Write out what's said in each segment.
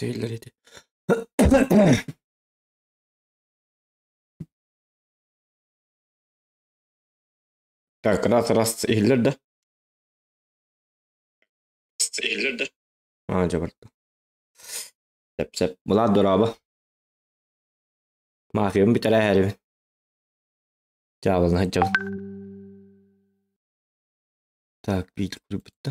иһиллэр ити. Так, раз раз иһиллэр да? Иһиллэр да? Аа, дьэ барда. Сөп сөп. Булаат дорообо. Мафиябын бүтэрэ иһэрибин. Дьаабылана сылдьабын. Так, биир курбутта.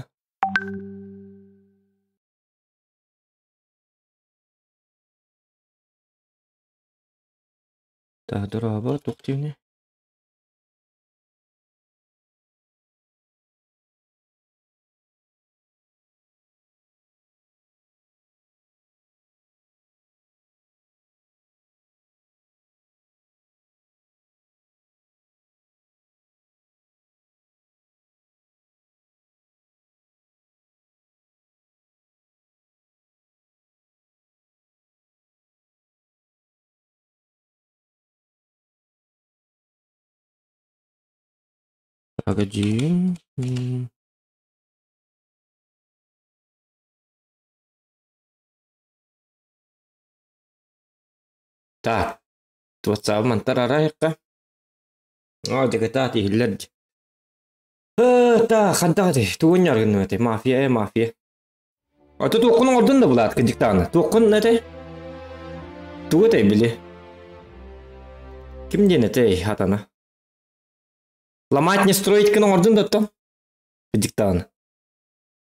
Так, дорообо, туох диэни? Погоди. Так, WhatsApp мантар арайыққа. О, деката иһиллэр. Та, хантаҕа тугун яргын этэй? Мафия, мафия. Аты туоххун оҥордун да булаат кырдьыктааны. Туоххун этэй? Тугу этэй били? Ким диэн этэй хатана? Ломать не строить гына оҥордун да оттон? Кырдьыктааны.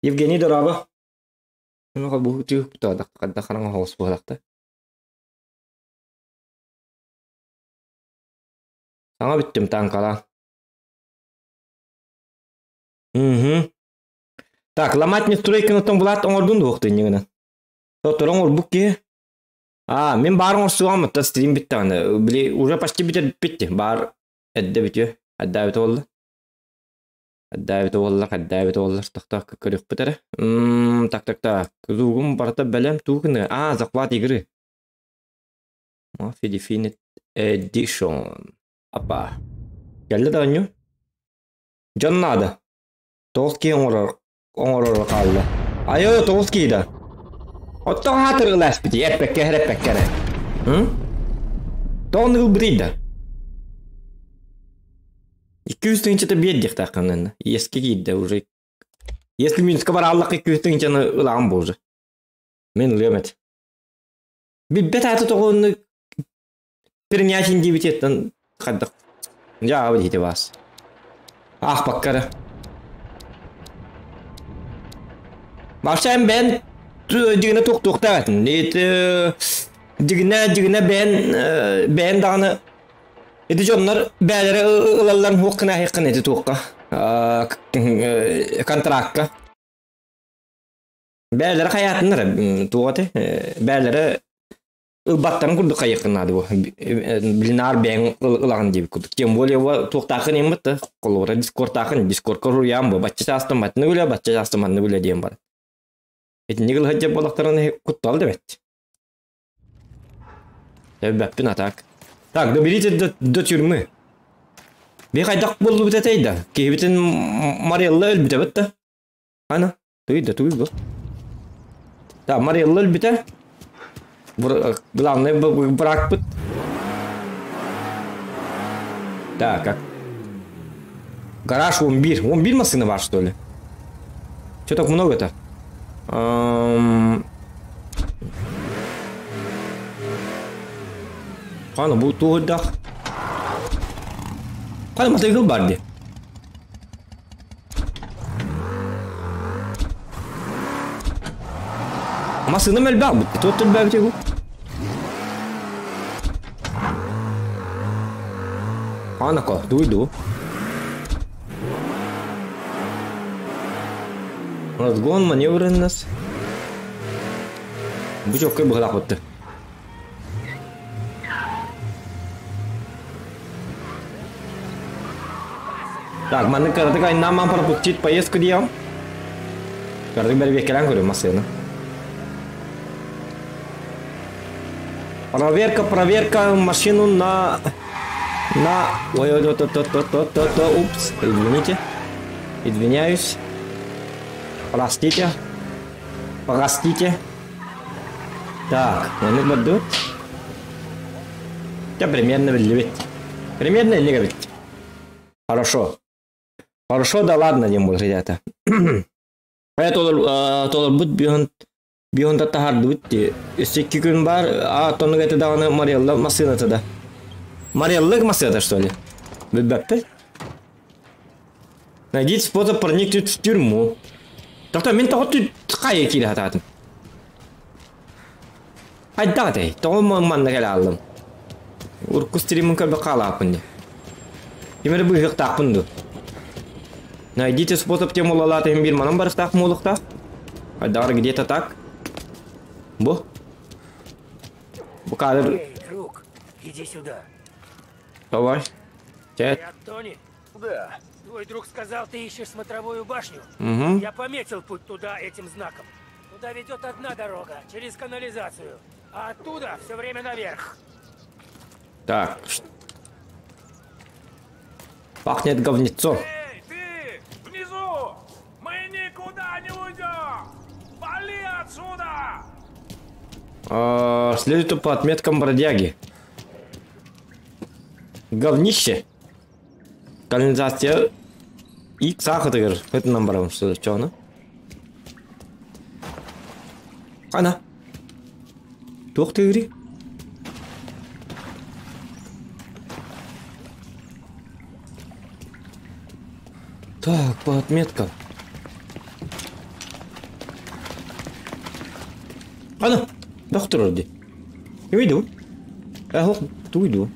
Евгений дорообо. Бу тыых хараҥа хоҕус буолахта. Саҥа бүттүм таанкалаан. Угу. Так, ломать не строить гынаттан булаат оҥордун дуох тыынньыгынан. Тоттор оҥорбук киһи. А, мин баар оҥорсуом, оттон стрим бүттэҕинэ. Били уже почти бүтэр битти. Баар эрдэ бүтүө. Эрдээбитэ буолла. Эрдээбитэ буолла, эрдээбитэ буолла. Тохтоо көрүөхпүт эрэ. Так, так, так. Кузугум барыта бэлэм туу гына. А, захват игры. Mafia Definite Edition. Апа. Кэллэ да оонньуу. Дьон наада. Тоҕус киһи оҥорор оҥороро хаалла. Айо, тоҕус киһи да. Оттон хаатыргылааспыт эппэккэ эрэппэккэ эрэ. Тоҕо ылбытый да? 200 тыһыынчата биэр диэхтээххин Иэскэ киирдэ уже. Если Минска барааллахха 200 тыһыынчаны ылаҕын бу уже. Мин ылыам этэ. Билбэт ааты тоҕо оннук принятин диэбититтэн хайдах дьаабы диэти баас. Аахпакка эрэ. Вообще бэйэн дьигинэ туох-туохтаах этин. Дьигинэ дьигинэ бэйэн бэйэн даҕаны ити дьоннор бээлэрэ ылалларын хуох гына аһыаххын ити туохха контракка. Бээлэрэ хайаатыннар туох этэй бээлэрэ ылбаттарын курдук хайыаххын наада бу блинаар бэйэҥ ылаҕын диэбит курдук тем более туохтааххын иэммит да холобура дискортааххын дискорка руйаан бу бачча чаастан баттыны үлэ бачча чаастан маннык үлэ диэн баран итинник ылыһа буоллахтарына куттал да бэт Эбэппин а так. Так, доберите до тюрьмы. Би хайдах буллубут этэй да? Киһибитин Марелла өлбүтэ да? Ана, туй да туй бу. Так, Марелла өлбүтэ. Главный бракпыт. Так, как? Гараж 11. 11 машина бар, что ли? Че так много-то? Қаны бұл туғырдақ. Қаны мотоцикл бар де. Масыным элбэх бут. Туот элбэх бу. Анака, дуйду. Разгон, маневренность. Бу чоккой быһылаах бутты. Так, маннык кыратык айнааман пропустить поездку диэҕим. Кыратык бэрбиэккэлээн көрүм массыына. Проверка, проверка машину на. Ой, ой, ой, ой, ой, ой, ой, ой, упс, извините. Извиняюсь. Простите. Простите. Так, маннык бардыбыт. Дьэ, примерно биллибит. Примерно инник эбит. Хорошо. Хорошо, да ладно, диэн буолар ребята. Толорбут биһон биһон таһаардыбыт дии. Өссө икки күн баар, а тоннук этэ даҕаны Марелла массыыната да. Марелла массыыната что ли? Билбэппин. Найдите способ проникнуть в тюрьму. Тоқта, мин тоҕо хайа киирэ сатаатым? Хайдах этэй? Тоҕо манна кэлэ хааллым? Урукку стриммын көрбө хаалааппын дии. Ким эрэ быыһыахтаахпын дуу? Найдите способ тем улалаата иһин биир манан барыстаах муолуктаах. Хайдаҕар где-то так. Бу. Бу кадр. Эй, друг, иди сюда. Давай. Ты Чет. от Тони? Да. Твой друг сказал, ты ищешь смотровую башню. Угу. Я пометил путь туда этим знаком. Туда ведет одна дорога, через канализацию. А оттуда все время наверх. Так. Пахнет говнецом. Эй, ты! Внизу! Мы никуда не уйдем! Вали отсюда! А, следует по отметкам бродяги. Говнище. Канализация. И сахатыгар. Это нам барам, что что она? Ана. Туох тыгыри? Так, по отметкам. Ана, доктор дии. Иду. Эхо, ту иду.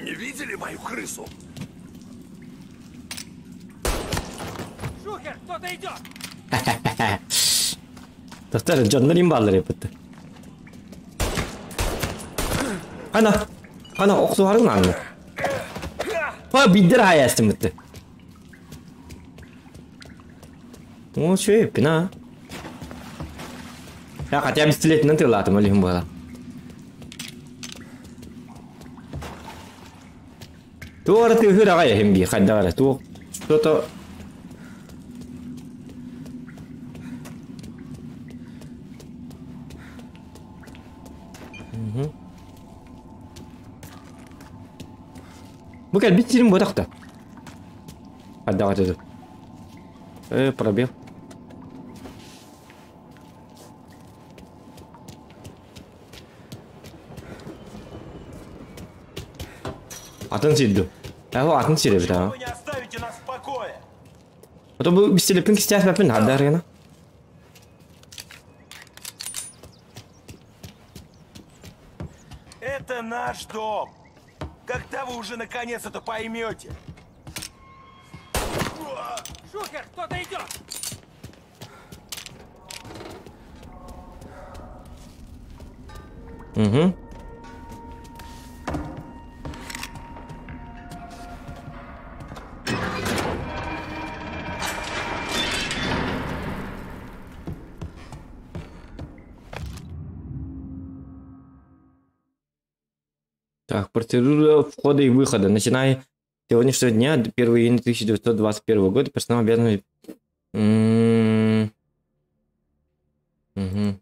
Не видели мою крысу? Шухер, кто-то идет! Доктор, дьоннор им бааллар эппит. Ана, ана, охсуһарын анны. Па биддер хайастым битти. О, шөй пина. Я хотя пистолетинен тылатым олихим буола. Туора тыһыр аҕай эһим бии хайдах эрэ туох что-то Бу кэлбит сирим буотахта. Хайдах этэ пробел. Атын сирду. Эхо атын сире бит Почему а. вы не оставите нас в покое? Ото бу пистолеппин кистээспэппин хайдах эрэ Это наш дом! Когда вы уже наконец это поймете? Шухер, кто-то идет! Угу. Так, процедура входа и выхода. Начиная с сегодняшнего дня, 1 июня 1921 года, персонал обязан... Угу.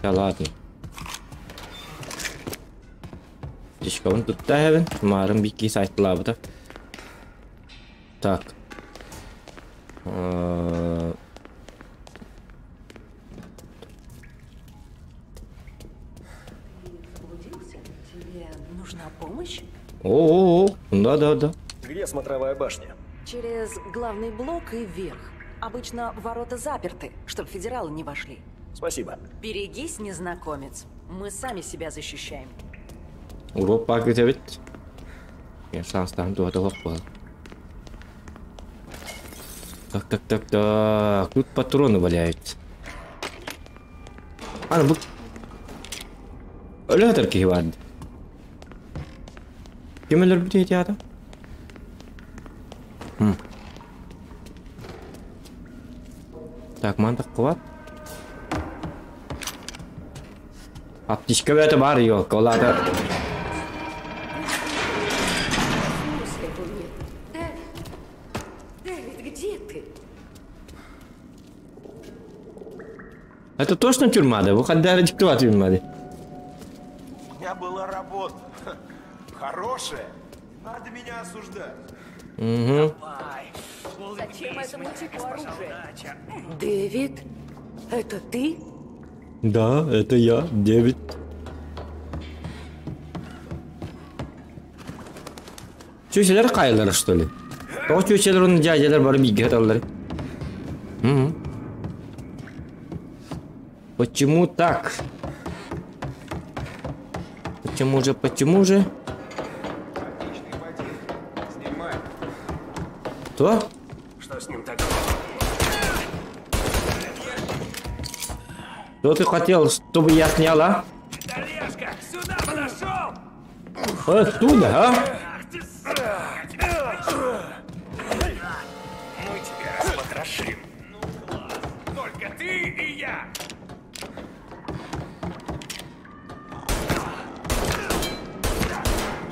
Да ладно. Дишкабын тутта хэбин. Марын бикки сайтлабыта. Так. Заблудился? Тебе нужна помощь? О-о-о, да-да-да. Где смотровая башня? Через главный блок и вверх. Обычно ворота заперты, чтобы федералы не вошли. Спасибо. Берегись, незнакомец. Мы сами себя защищаем. Урок пакет. Я сам стану до этого пола. Так, так, так, так. Тут патроны валяются. А, ну, Өлө киһи бар. Ким өлөр бүтэ театр? Так, мантак кылат. Аптечка бәті бар, ёлка, оларды. Дэвид, Дэвид, где ты? Это точно тюрьма, да? Вы хотя диктовать тюрьма, да? У меня была работа. Хорошая. Не надо меня осуждать. Угу. Зачем этому типу оружие? Дэвид, это ты? Да, это я, Дэвид. Чүчэлэр хайалара что ли? Тоҕо чүчэлэр уонна дьээдьэлэр бары бииргэ сыталлар? Мгм. Почему так? Почему же, почему же? Отличные ботинки. Снимай. Что? Что с ним такое? Что ты хотел, чтобы я сняла? Олежка, сюда подошел! Оттуда, а? Ах ты, Мы тебя распотрошим. Ну, класс. Только ты и я.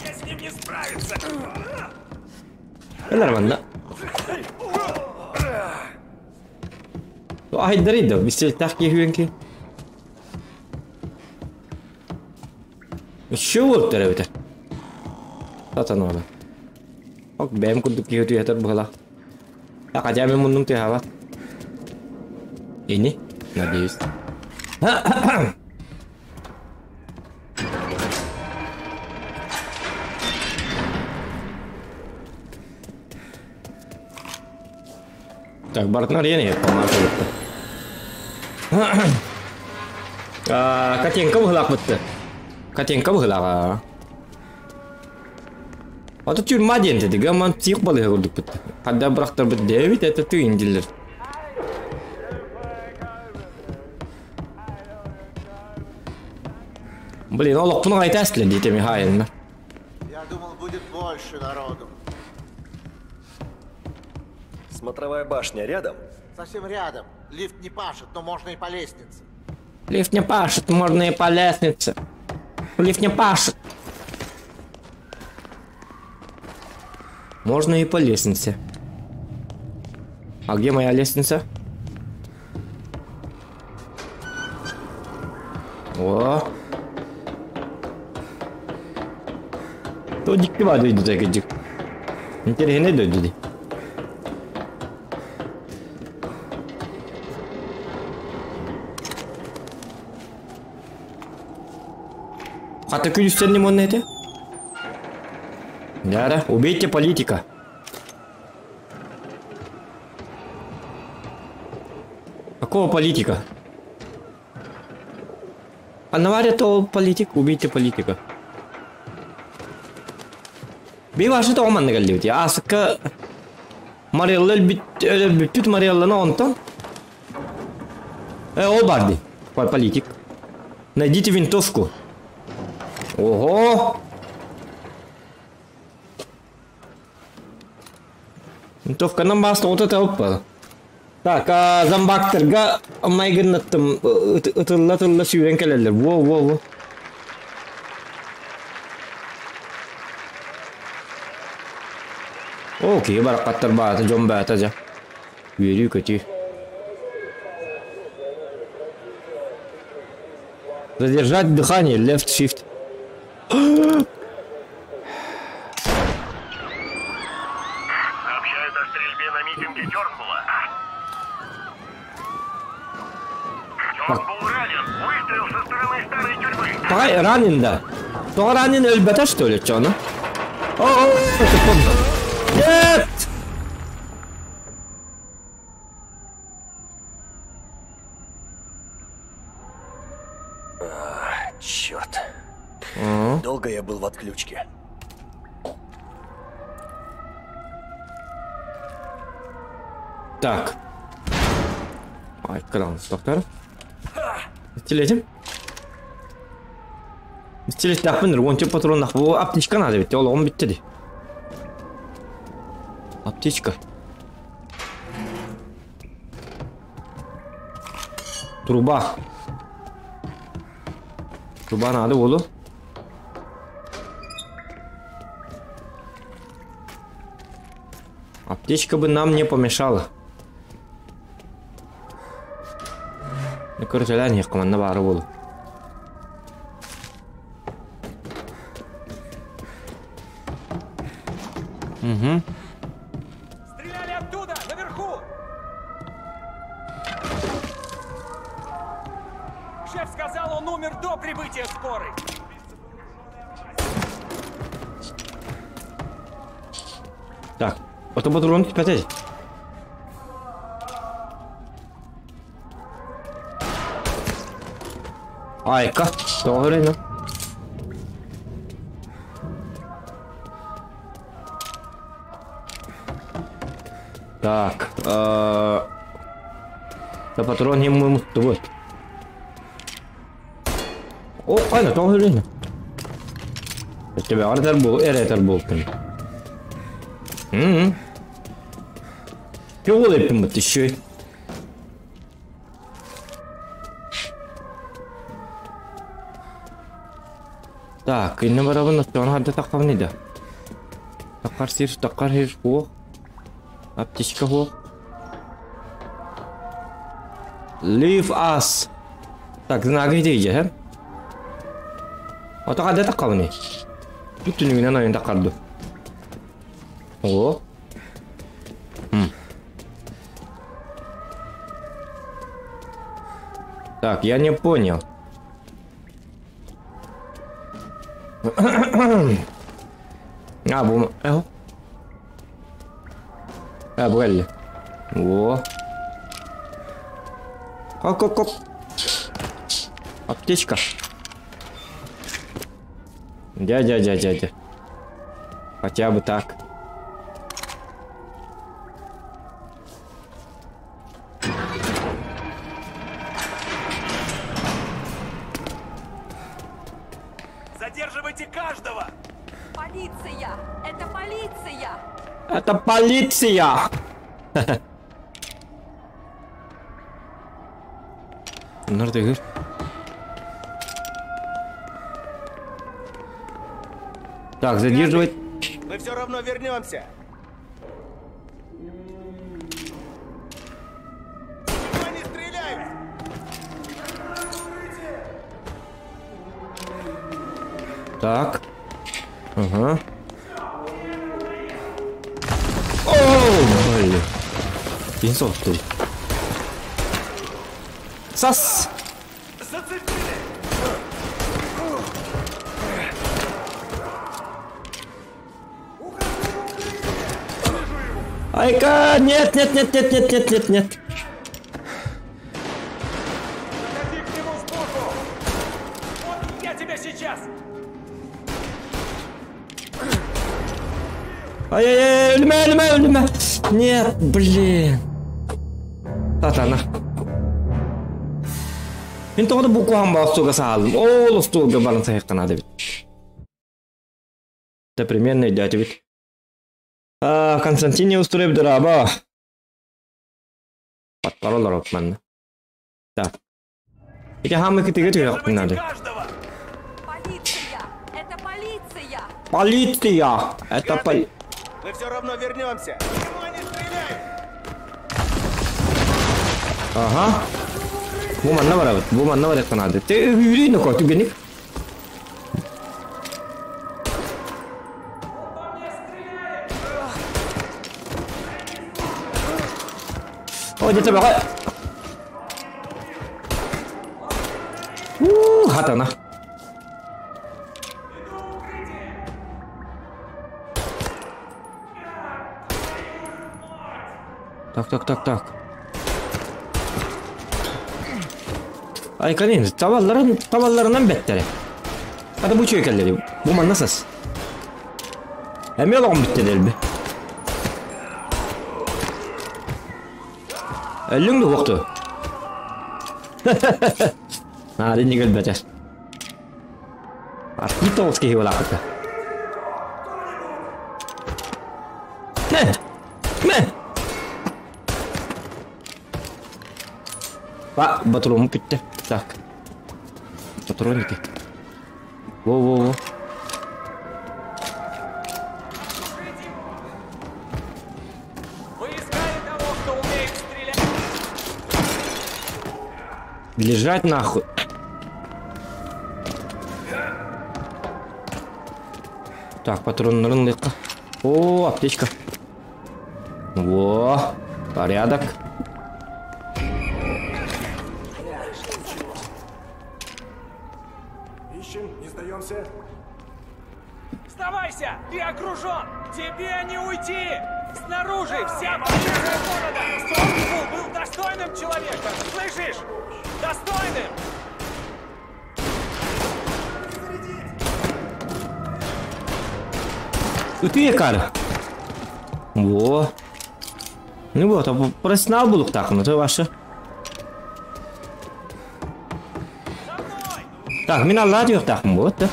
Я с ним не справиться. Нормально. Айдарый да, бистелтах киһүенки. Еще вот это. Сатан Ок, бэм курдук киһи түһэтэр быһыла. А хотя бы муннум түһэбат. Ини, надеюсь. Так, бартнар ене, по-моему, Катенька быһылаах бытты. Катенька быһылааҕа. Ата тюрьма диэн dedi, гаман псих балыга курдук бытты. Хадда бырахтар быт Дэвид это ты индилер. Блин, олохпун айтас дите Михаилна. Я думал, будет больше народу. Смотровая башня рядом? Совсем рядом. Лифт не пашет, но можно и по лестнице. Лифт не пашет, можно и по лестнице. Лифт не пашет. Можно и по лестнице. А где моя лестница? О. То дикти бар дойду дик. Интересно дойду. Хата күлүстен не это? Да, да, убейте политика. Какого политика? А наваря то политик, убейте политика. Би вашы тоғыманны кәлді бит. Асыққа Марелла бүттүт Марелланы онтон. О барды. Политик. Найдите винтовку. Ого! Винтовка нам баста вот это опа. Так, а зомбактырга майгыннаттым ытылла тылла сүйрен келелер. Во, во, во. Окей, баракаттар баата, жон баата жа. Үөрүү көтүү. Задержать дыхание, left shift. Сообщают о стрельбе на митинге Тёрнбула. Тёрнбул ранен. Выстрел со стороны старой тюрьмы. Пай, ранен да. То ранен өлбөтө что ли, чё, ну? О, о, это помню. Нет! Черт. Долго я был в отключке. Так. Ай, кран, доктор. Стилетим. Стилет таппын, онча патрон нах. Бу аптечка надо бит, ол он битти. Аптечка. Труба. Труба надо болу. Аптечка бы нам не помешала. Көрүтэлээн иһиэххэ манна баара буолуо. Угу. Стреляли оттуда, наверху! Шеф сказал, он умер до прибытия скорой. Так, ото патрон түспэтэ. Айка, тоҕо эрэ Так, да патрон ему муттубут. О, айна, тоҕо эрэ Тебе ардar бул, эретер бултун. М. Пиол эппин бут еще. Так, инне барабын оттоон хадда таққабын ида. Таққар сир, таққар хир хуох. Аптечка хуох. Leave us. Так, знагы дейже, хэ? Ото хадда таққабын. Бүтүнүгүнэн ойун таққарды. О. Так, я не понял. А, бу... Эхо. А, бу О. Коп, коп, коп. Аптечка. Дядя, дядя, дядя. Хотя бы так. Задерживайте каждого! Полиция! Это полиция! Это полиция! Nerede gör? Так, задерживать. Мы все равно вернемся. Почему они стреляют? Так. Ага. О, блин. Инсолт. Сас! Айка! Нет, нет, нет, нет, нет, нет, нет, нет. Подходи к нему сбоку! Вот я тебя сейчас! Ай-яй-яй, ölme, ölme, ölme. Нет, блин. Татана. Мен тоғыда бұл қуан ба салдым. Ол столға барын саяққан бит. Это примерно идет ведь. А, Константин не устроив драба. Подпаролар опманны. Так. Эти хамы кытыгы түйрек надо. Полиция! Это полиция! Полиция! Это полиция. Мы все равно вернемся. Почему они стреляют? Ага. Бу манна бар бу манна бар канады. Те үйрейін ко түгеник. О, где тебя? У, хатана. Так, так, так, так. Ay kanın tavalların tavallarından betteri. Hadi bu çökelleri. Bu man nasıl? Hem yalan bitti be. Ellin de voktu. Ha, ne gel beter. Artık toz ki wala kata. Ne? Ne? Ba, патрон bitti. Так. Патроники. Во-во-во. Вы искали того, кто умеет стрелять? Лежать нахуй. Так, патроннарын лыка. О, аптечка. Во, порядок. Ищем, не сдаемся. Сдавайся! Ты окружен! Тебе не уйти! Снаружи вся полиция города! Стоунфул был достойным человеком! Слышишь? Достойным! Ытыы кар. Во. Ну вот, а профессионал был так, ну это ваше. Так, мин аллаа диэхтаахпын вот да.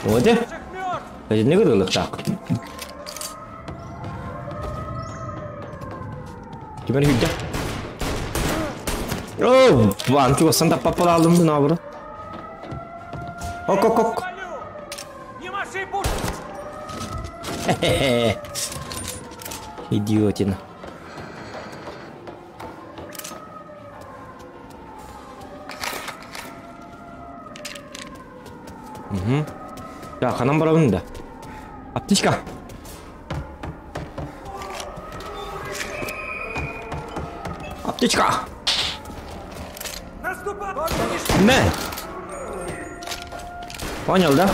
Вот э. Не гырылыктаах. Кимэр хүдде. О, ван чугасан таппаппалаалым наоборот. Ок, ок, ок. Хе-хе-хе. Идиотина. Угу. Так, ханан барабын да. Аптечка. Аптечка. Мэ. Понял, да?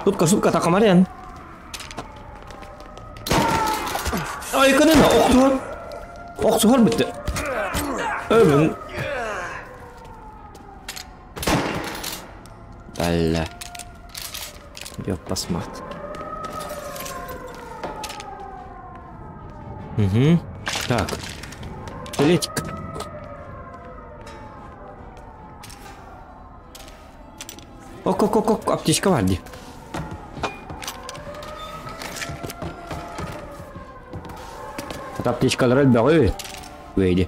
Шутка, шутка, такамарен. Ай, кынына, охсуһар. Охсуһар бүтте. Өмүн. Бля. Ёп, посмат. Угу. Так. Билетик. Ок, ок, ок, ок, аптечка бар дии. Аптечкалар элбэҕи. Үөйди.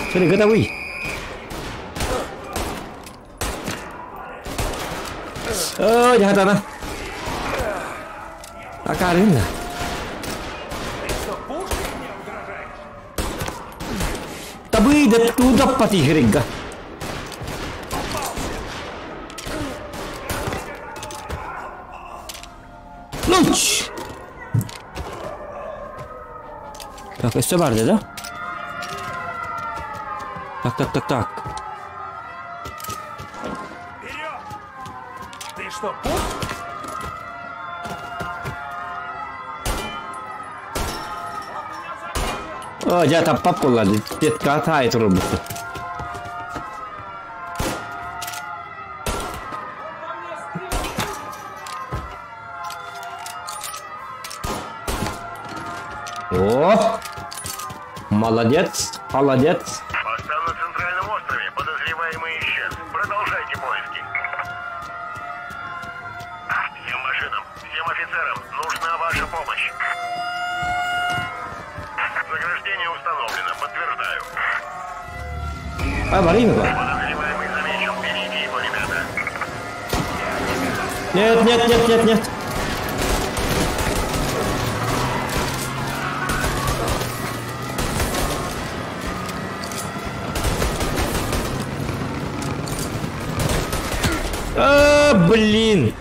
Смотри, готовый. Ой, дьаһатана. Акарына. Табы да туда потихренько. Ну, Так, өссө бар да? Так, так, так, так. Ты что, пусть? О, дьэ таппап буолла детка таай турбут. О! Молодец, молодец. Постам на центральном острове. Подозреваемый исчез. Продолжайте поиски. Всем машинам, всем офицерам нужна ваша помощь. Заграждение установлено, подтверждаю. А, Марина. Подозреваемый замечен. Берите его, ребята. Нет, нет, нет, нет, нет. А, блин.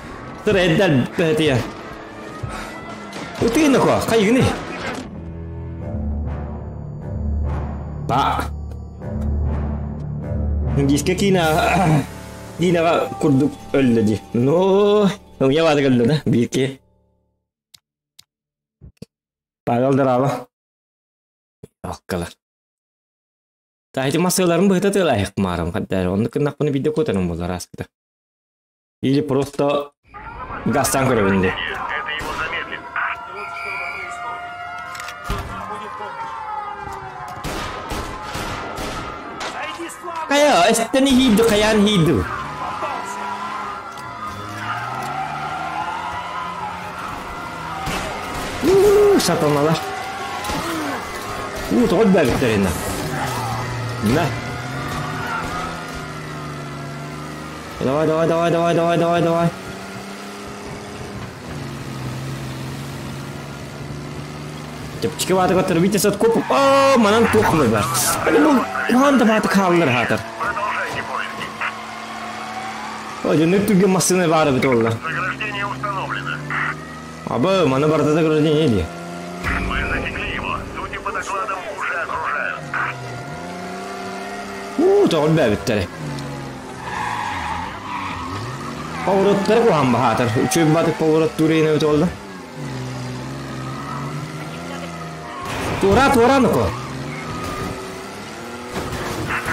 Треддал бэтия. Утыйны ко, хайгыны. Ба. Диске кина Динага курдук өллө ди. Ну, я бады өллө да, бирке. Павел Драва. Аккалар. Тахити масыларын быһыта тылайык марым хаддар. Онны кыннакпыны бидде котарым болар аскыта. Или просто газтан көрөбүн Это его замедлит. Тут что-то происходит. Нужна будет помощь. Зайди с фланга! Кая, эстени хиду, каян хиду. Попался! Уу, сатаналар. Уу, тоҕо бэбиттерина. На. Давай, давай, давай, давай, давай, давай, давай. Чэпчэки бааты көттөр Витя сат коп. О, манан туох бар. Бу куһаҕан да бааты хааллар хаатар. Продолжайте поиски. Ой, дьоннор түгэн массыына баар эбит оллар. Заграждение установлено. Абы, маны барыта заграждение дии. Мы засекли его. Судя по докладам, уже окружают. Уу, тоҕор бээбиттэр. Повороттары куһаҕан баһаатар. Үчүгэй баатык поворот туурейин эбит олла. Туора, туора, ну-ка.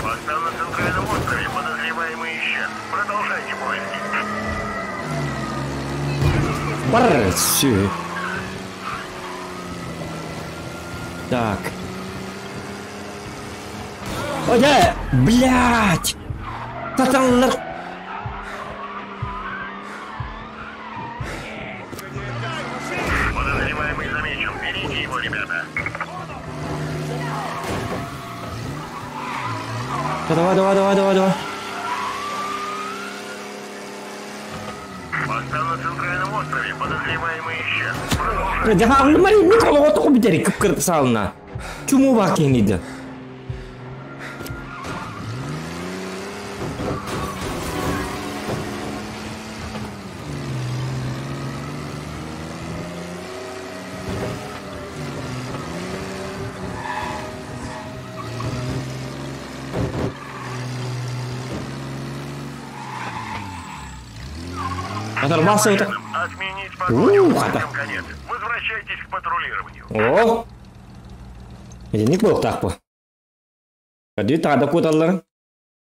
Постам на центральном острове. Подозреваемый исчез. Продолжайте поиски. Бар, все. Так. О, да, блядь! Сатанлар. Подозреваемый замечен. Берите его, ребята. Давай, давай, давай, давай, давай. Постам на центральном острове. Подозреваемый исчез. Продолжайте. Дьаһааллы Мария Николаева тоҕо бүтэрий кып-кырата саалына. Чумуу баар киһиниде. Оторвался вот так. Отменить погоню. Ух, это. Всем конец. Возвращайтесь к патрулированию. О! Итинник буолуохтаах бу. Көрдүү таҕада куоталларын.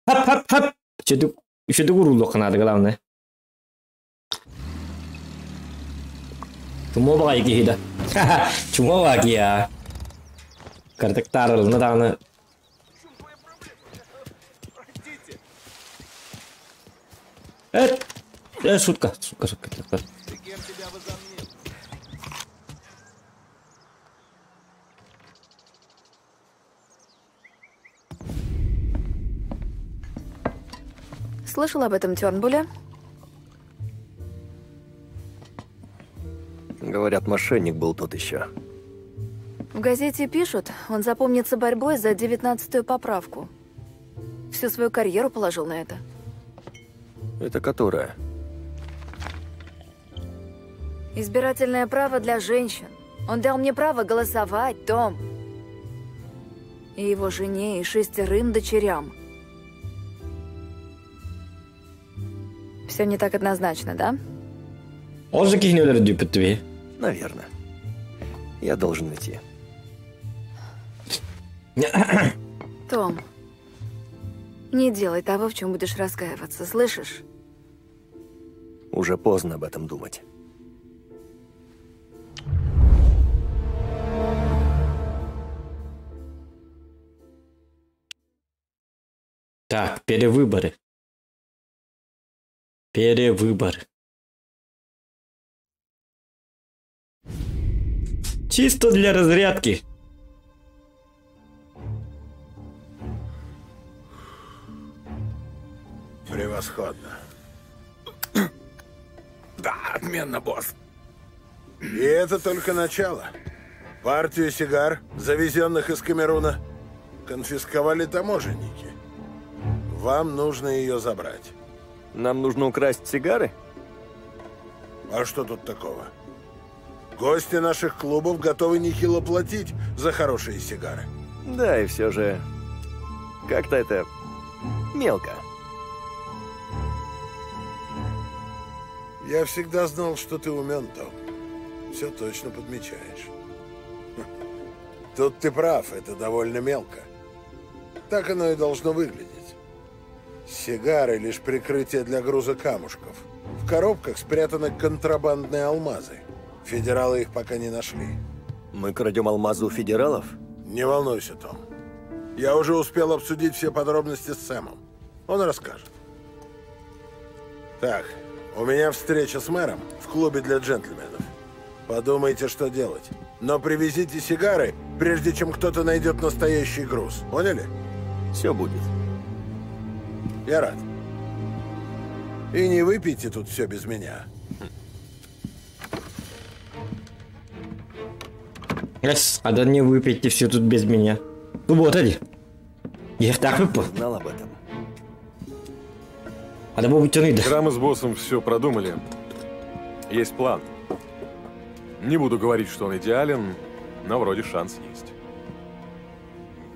Хап хап хап! Үчүдүк үчүдүк уруулуохха наада главное. Чумуо баҕайы киһи да. Чумуо баҕа киһи аа. Кыратык таарылына даҕаны. Эт! Шутка, шутка, шутка. Ты кем себя возомнил? Слышал об этом Тернбуле? Говорят, мошенник был тот еще. В газете пишут, он запомнится борьбой за 19-ю поправку. Всю свою карьеру положил на это. Это которая? Избирательное право для женщин. Он дал мне право голосовать, Том. И его жене, и шестерым дочерям. Все не так однозначно, да? Ол же киһини өлөрө дүүпүт Наверное. Я должен идти. Том, не делай того, в чем будешь раскаиваться, слышишь? Уже поздно об этом думать. Так, перевыборы. Перевыборы. Чисто для разрядки. Превосходно. Да, отменно, босс. И это только начало. Партию сигар, завезенных из Камеруна, конфисковали таможенники. Вам нужно ее забрать. Нам нужно украсть сигары? А что тут такого? Гости наших клубов готовы нехило платить за хорошие сигары. Да, и все же... Как-то это... мелко. Я всегда знал, что ты умен, Том. Все точно подмечаешь. Тут ты прав, это довольно мелко. Так оно и должно выглядеть. Сигары — лишь прикрытие для груза камушков. В коробках спрятаны контрабандные алмазы. Федералы их пока не нашли. Мы крадем алмазы у федералов? Не волнуйся, Том. Я уже успел обсудить все подробности с Сэмом. Он расскажет. Так, у меня встреча с мэром в клубе для джентльменов. Подумайте, что делать. Но привезите сигары, прежде чем кто-то найдет настоящий груз. Поняли? Все будет. Я рад. И не выпейте тут все без меня. Эс, а да не выпейте все тут без меня. Суббота ли? Я знал об этом. А да бу Вчера мы с боссом все продумали. Есть план. Не буду говорить, что он идеален, но вроде шанс есть.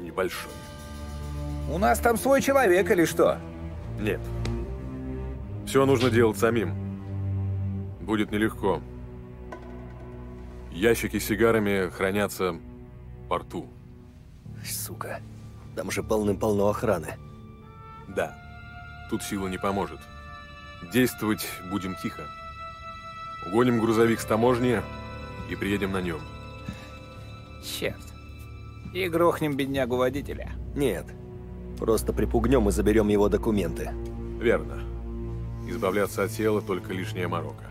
Небольшой. У нас там свой человек или что? Нет. Все нужно делать самим. Будет нелегко. Ящики с сигарами хранятся в порту. Сука. Там же полным-полно охраны. Да. Тут сила не поможет. Действовать будем тихо. Угоним грузовик с таможни и приедем на нем. Черт. И грохнем беднягу водителя. Нет. Просто припугнем и заберем его документы. Верно. Избавляться от тела только лишняя морока.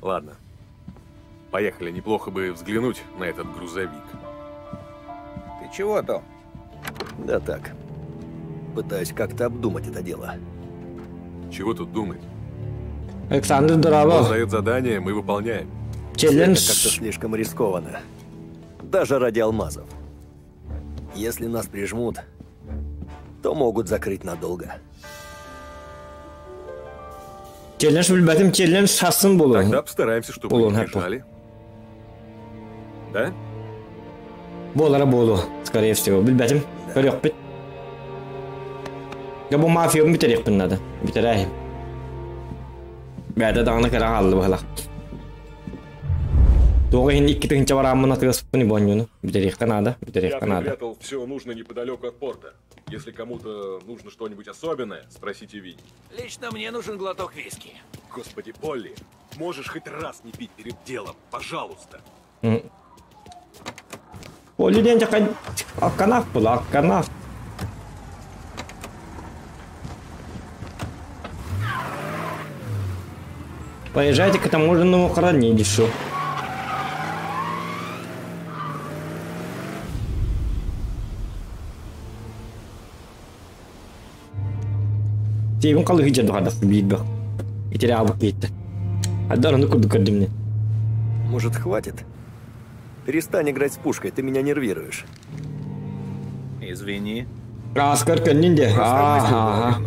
Ладно. Поехали, неплохо бы взглянуть на этот грузовик. Ты чего, Том? Да так. Пытаюсь как-то обдумать это дело. Чего тут думать? Александр дорообо. Он дает задание, мы выполняем. Челлендж. Это как-то слишком рискованно. Даже ради алмазов. Если нас прижмут, то могут закрыть надолго. Челлендж билбэтим, челлендж сарсын буолуо. Тогда постараемся, чтобы Буолуон не сөп. прижали. Да? Буолара буолуо, скорее всего. Билбэтим. Көрүөхпүт. Я бу мафиябын бүтэриэхпин наада. Бүтэрээһим. Бэйэтэ даҕаны кыра хаалла быһыылаах. Туох иһин икки тыһыынча барааммын атыыласпыппын бу оонньууну. Бүтэриэххэ наада, Я бүтэриэххэ наада. припрятал все нужное неподалеку от порта. Если кому-то нужно что-нибудь особенное, спросите Винни. Лично мне нужен глоток виски. Господи, Полли, можешь хоть раз не пить перед делом, пожалуйста. Полли диэн дьэ алканаф буолла, алканаф. Поезжайте к таможенному хранилищу. Тиэбин халыһы дьэ духадах биир Итире абык киитте. Адар ону курдук көрдүм Может, хватит? Перестань играть с пушкой, ты меня нервируешь. Извини. Аскар көннүн де. Ага.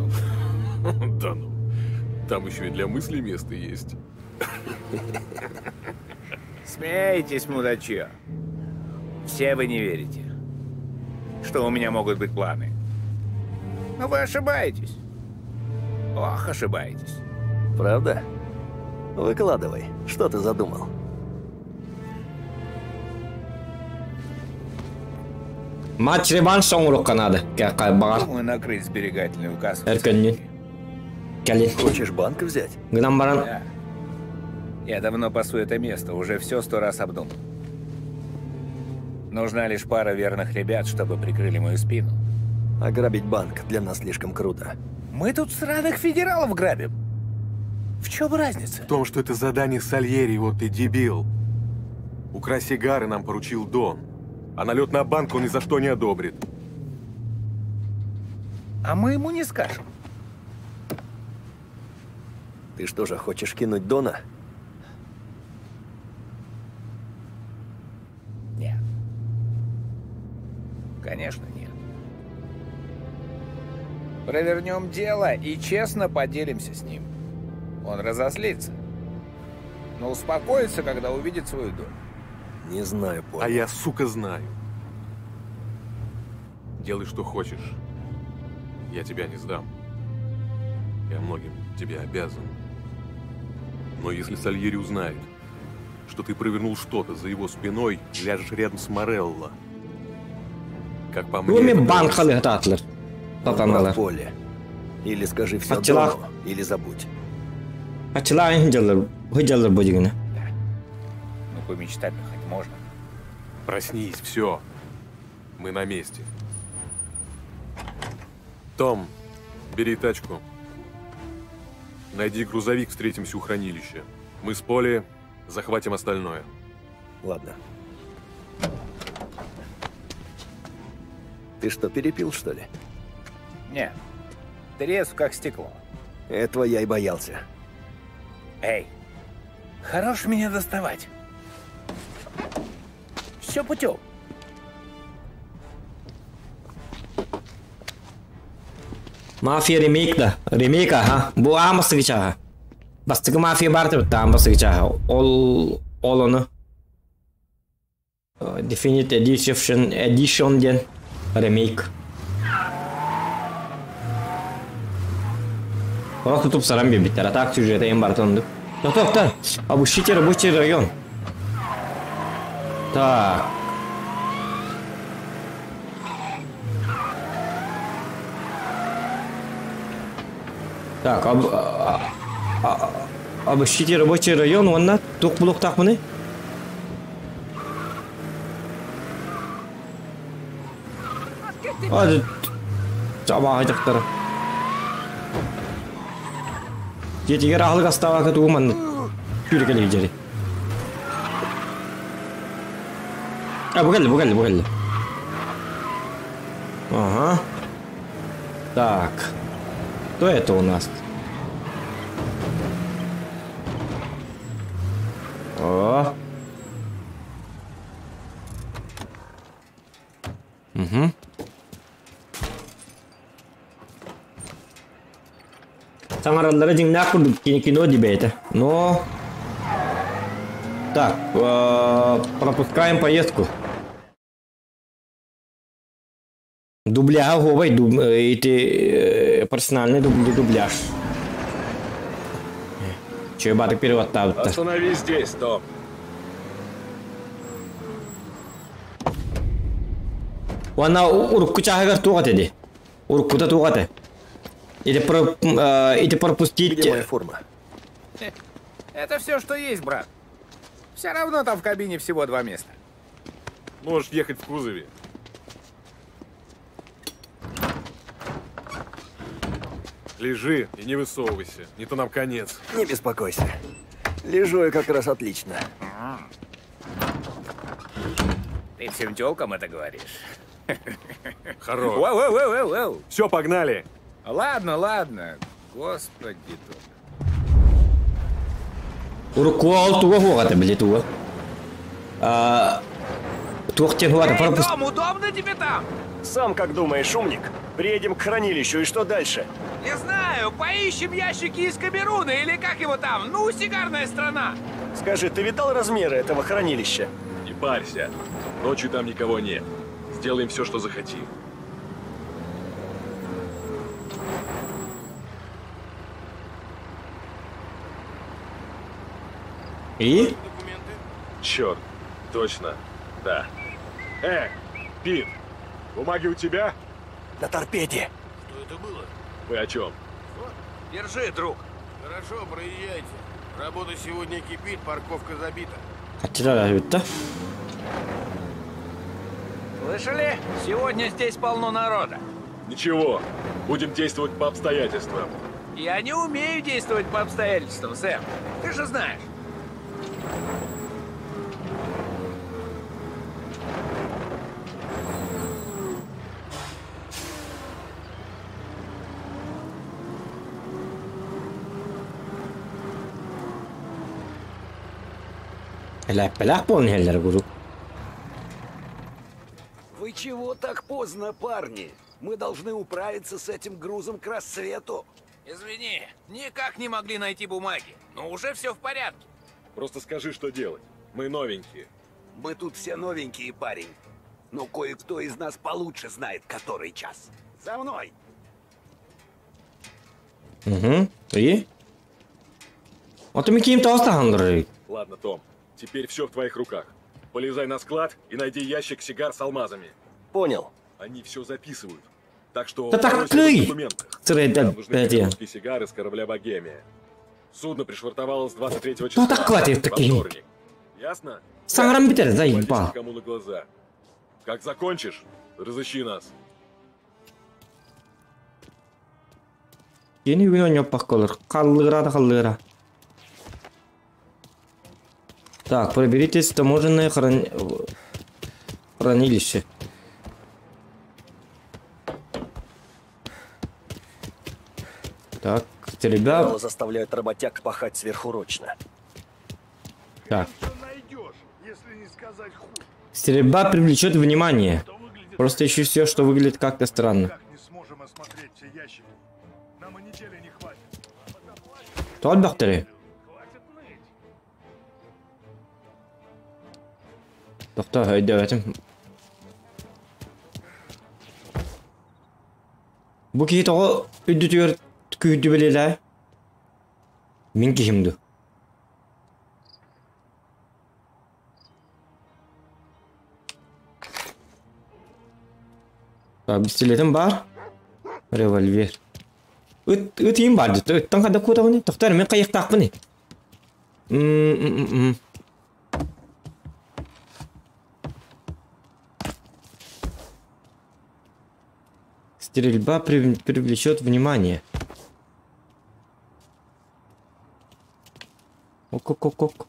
Да ну. Там еще и для мысли место есть. Смейтесь, мудачье. Все вы не верите, что у меня могут быть планы. Но вы ошибаетесь. Ох, ошибаетесь. Правда? Выкладывай, что ты задумал? Матч реванш оҥоруохха наада. Баҕар. Думаю, накрыть сберегательную кассу. Эр көннүн. Кэлин. Хочешь банк взять? Гынан баран. Да. Я давно пасу это место, уже все сто раз обдумал. Нужна лишь пара верных ребят, чтобы прикрыли мою спину. Ограбить банк для нас слишком круто. Мы тут сраных федералов грабим. В чем разница? В том, что это задание Сальери, вот ты дебил. Украсть сигары нам поручил Дон. А налет на банк он ни за что не одобрит. А мы ему не скажем. Ты что же, хочешь кинуть Дона? Нет. Конечно, нет. Провернем дело и честно поделимся с ним. Он разозлится. Но успокоится, когда увидит свою долю. Не знаю, Полли. А я, сука, знаю. Делай, что хочешь. Я тебя не сдам. Я многим тебе обязан. Но если Сальери узнает, что ты провернул что-то за его спиной, ляжешь рядом с Морелло. Как по мне... Бу это банк даже- халыһытаатылар. Сатаналар. Полли. Или скажи все Аччалаах. Дону, или забудь. Аччалаах сылдьаллар, сылдьаллар бу дьиҥинэн. Ну, помечтать-то хоть можно. Проснись, все. Мы на месте. Том, бери тачку. Найди грузовик, встретимся у хранилища. Мы с Полли захватим остальное. Ладно. Ты что, перепил, что ли? Не. Трезв, как стекло. Этого я и боялся. Эй, хорош меня доставать. Все путем. Мафия ремейк да. Ремейк аха. Бу аан бастакы чааһа. Бастакы мафия баар эбит аан бастакы чааһа. Ол ол ону Definite Edition Edition диэн ремейк. Просто тупсаран биэрбиттэр. А так сюжета им барыта оннук. Тоқтар, обыщите рабочий район. Так. Так, обыщите рабочий район уонна туох булуохтаахпыный? Абааһы дьахтара. Дьиэтигэр аһылык астаабакка тугу маннык сүүрэ кэлиһи дьэри. А, бу кэллэ, бу кэллэ, бу кэллэ. Ага. Так. Кто это у нас? О. Угу. Саҥараллара дьиҥнээх курдук кино дебейте. Но... Так, пропускаем поездку. Дубляж ой, дуб, эти персональный дубляж. Че, батык переводтаабыттар. Останови здесь, Том. Уонна урукку чааһыгар туох этэ дии? Уруккута туох этэ? Или, про, или пропустить... Где моя форма? Это все, что есть, брат. Все равно там в кабине всего 2 места. Можешь ехать в кузове. Лежи и не высовывайся, не то нам конец. Не беспокойся. Лежу я как раз отлично. Ты всем тёлкам это говоришь? Хорош. Воу-воу-воу-воу. Все, погнали. Ладно, ладно. Господи, тут. Урукку туга хугата били туга. Туох тен хугата пропуск. Том, удобно тебе там? Сам как думаешь, умник? Приедем к хранилищу, и что дальше? Не знаю, поищем ящики из Камеруна или как его там, ну, сигарная страна. Скажи, ты видал размеры этого хранилища? Не парься, ночью там никого нет. Сделаем все, что захотим. И? Черт, точно, да. Пит, бумаги у тебя? На торпеде. Что это было? Вы о чем? Держи, друг. Хорошо, проезжайте. Работа сегодня кипит, парковка забита. Слышали? Сегодня здесь полно народа. Ничего, будем действовать по обстоятельствам. Я не умею действовать по обстоятельствам, Сэм. Ты же знаешь. Вы чего так поздно, парни? Мы должны управиться с этим грузом к рассвету. Извини, никак не могли найти бумаги, но уже все в порядке. Просто скажи, что делать. Мы новенькие. Мы тут все новенькие, парень. Но кое-кто из нас получше знает, который час. За мной! Угу. И? Вот мы каким-то. Ладно, Том. Теперь все в твоих руках. Полезай на склад и найди ящик сигар с алмазами. Понял. Они все записывают. Так что... Да так ты! Нам нужны камерунские сигары с корабля «Богемия». Судно пришвартовалось 23 числа. Ну так хватит такие. Вторник. Ясно? Сам битер, заебал. Никому на глаза. Как закончишь, разыщи нас. Yeni gün oynuyor olur. Kallıra da kallıra. Так, проберитесь в таможенное хранилище. Так, стрельба. Заставляют работяг пахать сверхурочно. Так. Найдешь, если не сказать хуже. Стрельба привлечет внимание. Просто ищу все, что выглядит как-то странно. Тоҕо элбэхтэрий? Тохтоо, өйдөөбөтүм. Бу киһи тоҕо үрдүтүгэр күүрдү бэлиэлээ? Мин киһим дуу? Пистолетым баар. Револьвер. Ыт, ыт иим баар дии. Ыттан хада куотаҕыный? Тохтоор, мен хайыахтаахпыный? М-м-м. Стрельба привлечет внимание. Ок-ок-ок-ок.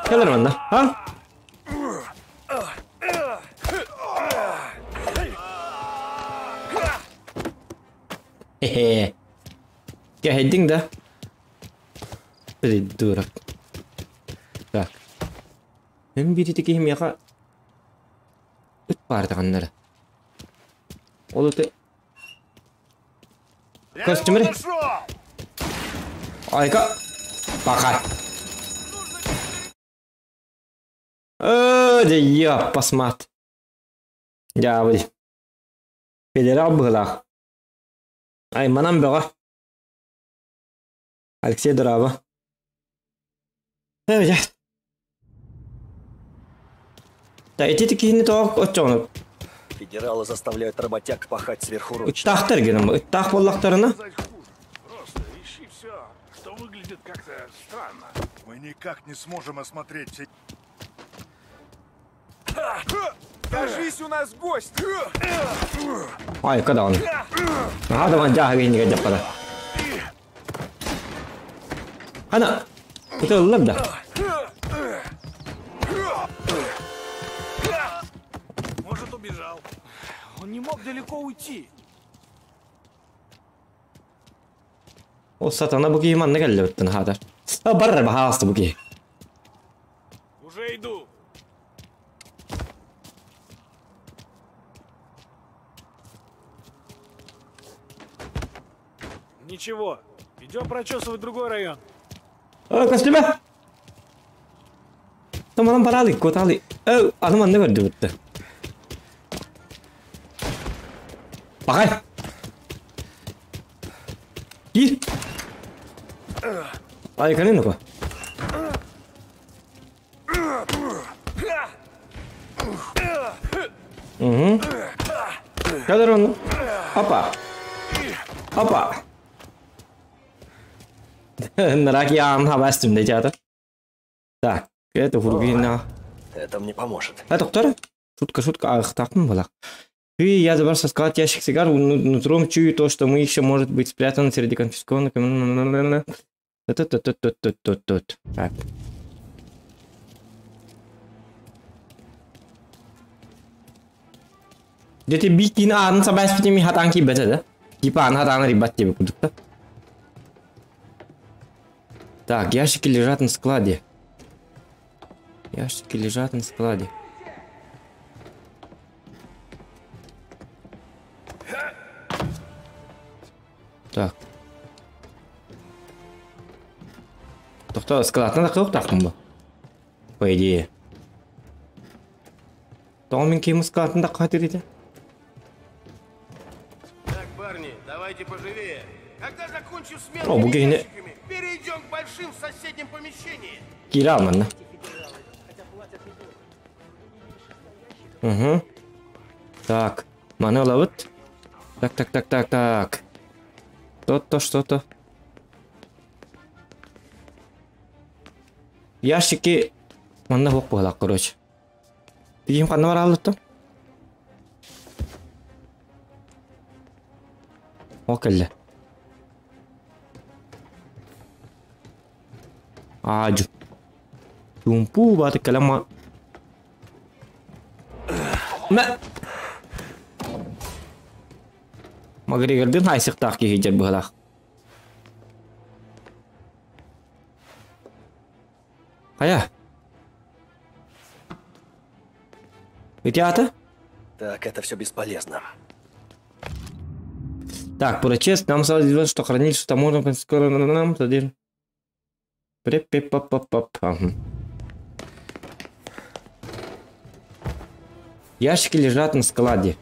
Кэлэр манна, а? Хе-хе. Кэһэйдиҥ да? Придурок. Так. Мин биир киһи миэхэ ыт баар даҕаннара. Ол ыты Костюмер. Айка. Пока. Э, да я посмат. Дьаабый. Федерал быһылаах. Ай, манан бөҕө. Алексей дорообо. Э, Да ити киһини тоҕо оччоҕуна Федералы заставляют работяг пахать сверхурочно. Ыттаахтар гынан ыттаах буоллахтарына Просто ищи все, что выглядит как-то странно. Мы никак не сможем осмотреть все... Кажись, у нас гость! Ай, когда он? Ага, давай, дьааһыга иннигэ дьаппара. Ана, это ыллар да. Может, убежал. Он не мог далеко уйти. Ол сатана бу киһи манна кэллэбиттэн хаатар. А барар баһаалыста бу киһи. Уже иду. Ничего, идем прочесывать другой район. Э, көстүмэ! Томанан бараалы, куотаалы. Э, аны манна көрдүбүттэ. Пахай! Киир! Айканы ну-ка. Угу. Кадр он. Опа. Опа. Нараки аан хабастым дечата. Так, это хургина. Это мне поможет. А, доктор? Шутка, шутка, ах, так была. Ты, я забрался склад ящик сигар, нутром чую то, что мы еще может быть спрятаны среди конфискованных. Тут-тут-тут-тут-тут-тут. Так. Дете бикин аанын сабаспитими хатаан киирбэтэ да? Типа аан хатаан рибат диэбит курдук да? Так, ящики лежат на складе. Ящики лежат на складе. Так. Тохто, складна да кылыктаахпын бу. По идее. Тоҕо мин киһим ыскаатын да хатырыта? Так, парни, давайте поживее. Когда закончим с О, бу мелкими киһини ящиками, перейдем к большим в соседнем помещении. киирэ манна. Угу. Так, маны ылабыт. Так, так, так, так, так. То-то, что-то. Ящики манна суох быһалаах, короче. Тиийим ханна бараалыттым? Ол кэллэ. Аадьу. Чуумпу бааты кэлэн ма... Мэ! Макгрегордыын хайсыктаах киһи дьэр быһалаах. Хайа? Ити аата? Так, это все бесполезно. Так, прочесть. Нам сразу известно, что хранилище таможенного скоро нам содержит. Ящики лежат на складе.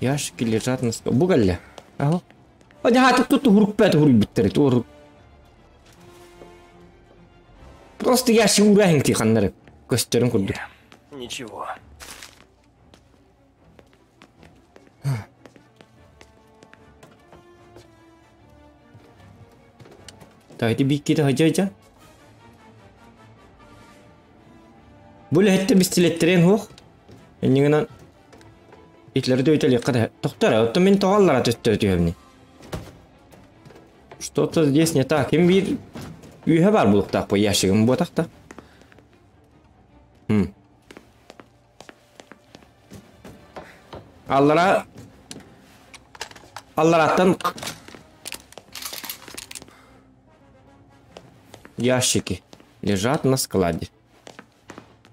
Ящики лежат на складе. Бугалля. Ага. Ага, тут тут урукпет уруйбуттар. Тур. Просто ящик ураһын тиханнары. Көстөрүн курдук. Ничего. Так, ити биикките хадьа Бу үлэһиттэ бистилиэттэрин суох. Иннигинэн итлэри дөйтөлүөххэ да тохтор, оттон мин тоҕо аллара төттөрү түһэбиний? Что-то здесь не так. Ким биир үөһэ баар буолуохтаах бу ящигым буотах да. Хм. Аллара аллараттан ящики лежат на складе.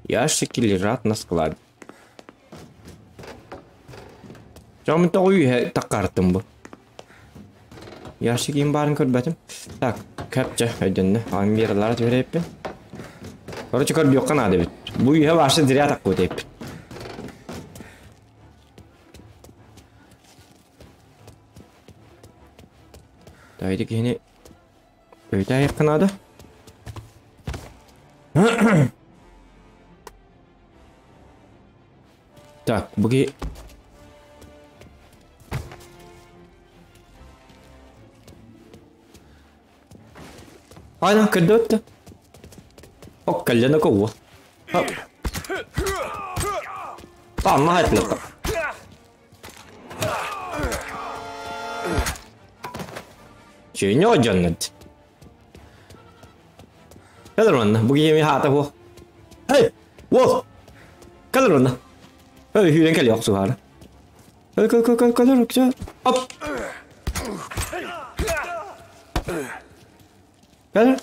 Ящики лежат на складе. Чоҕум тоҕо үөһэ таххартым бу. Ящик баарын көрбөтүм. Так, көпчө өйдөннө. Ан биэрэлара түһэрэппин. Короче, көрдүөххэ наада эбит. Бу үөһэ башы зря таккы өтөйпүт. Давайте киһини өйтө айыахха наада. Так, бу киһи Айна көрдөттө. Ок кэллэнэ кого. Анна хайтлыкка. Чүйнө дьоннут. Кэлэр манна, бу киһи эмиэ хаата суох. Эй, уол! Кэлэр манна. Эй, сүүрэн кэлиэ охсуһаары. Эй, кэл, кэл, кэл, кэлэр, кэл. Оп! Кэлэр.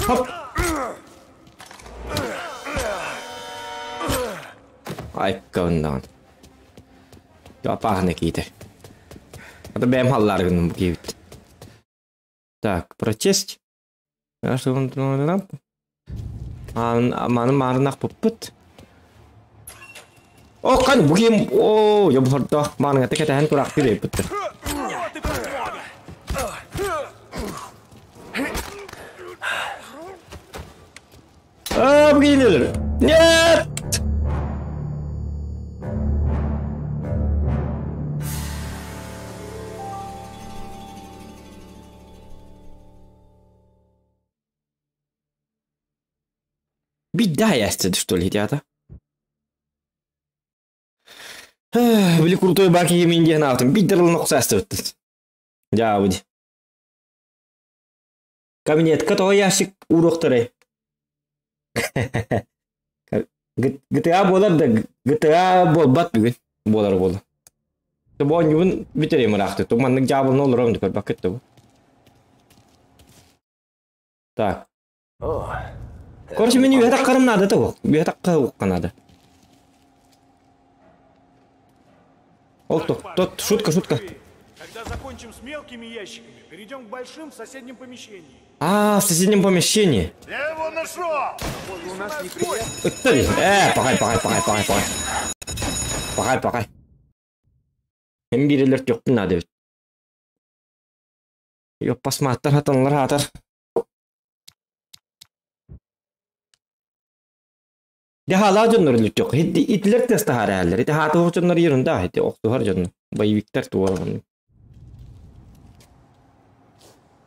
Хоп! Айккабын Апаһына киитэ. Ата бэйэм халлаары гынным бу киһибит. Так, прочесть. Маны маарынах пуппут. О, кан бу ким о, я бу мааныҥа кэтэһэн тураахтыыр эбиппиттэр. А, бу киһилэр. Нет! Биддай что ли, ребята? Били крутой баки мен диэн аатым биддер ылын Дьаабыди. Кабинетка тоҕо ящик ууруохтарай? GTA буолар да GTA буолбат бүгүн буолар буолла. Бу оонньуубун бүтэриим ыраахты. Маннык дьаабылны олором да көрбөккүт да бу. Так. Короче, мин үөһэ таххарым наада да Үөһэ тахха наада. Ол тот, шутка, шутка. Когда закончим с мелкими ящиками, перейдем к большим в соседнем помещении. А, в соседнем помещении. Я его нашел! У нас неприятно. Пахай, пахай, пахай, пахай, пахай. Пахай, пахай. Hem birelер төхтүн надо бит. Йоппас мааттар хатанлар хатар. Дьэ дьоннор үлүттүк. Итлер тестахар әллер. Ити хаты дьоннор ерунда. Ити охтухар дьоннор. Боевиктер туоран.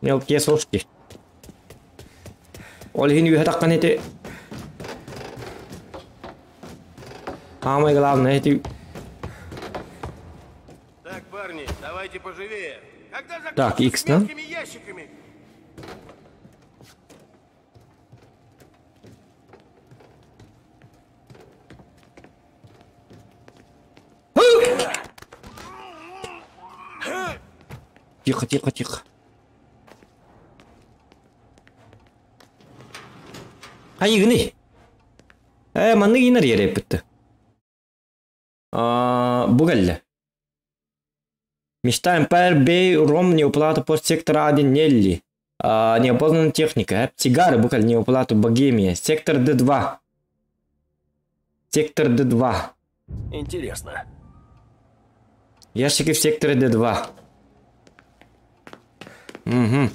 Мелкие сошки. Ол иһин үөһэ таххан ити Самое главное эти Так, парни, давайте поживее. Когда Так, X, да? ящиками? Тихо, тихо, тихо. Хайыгыный? Э, маннык инер ереппитті. Бу кэллэ. Мечта Empire Bay Ром неуплату пост сектора 1 Нелли. Неопознанная техника. Сигары бу кэллэ неуплату Богемия. Сектор Д2. Сектор Д2. Интересно. Ящики в секторе Д2. Угу.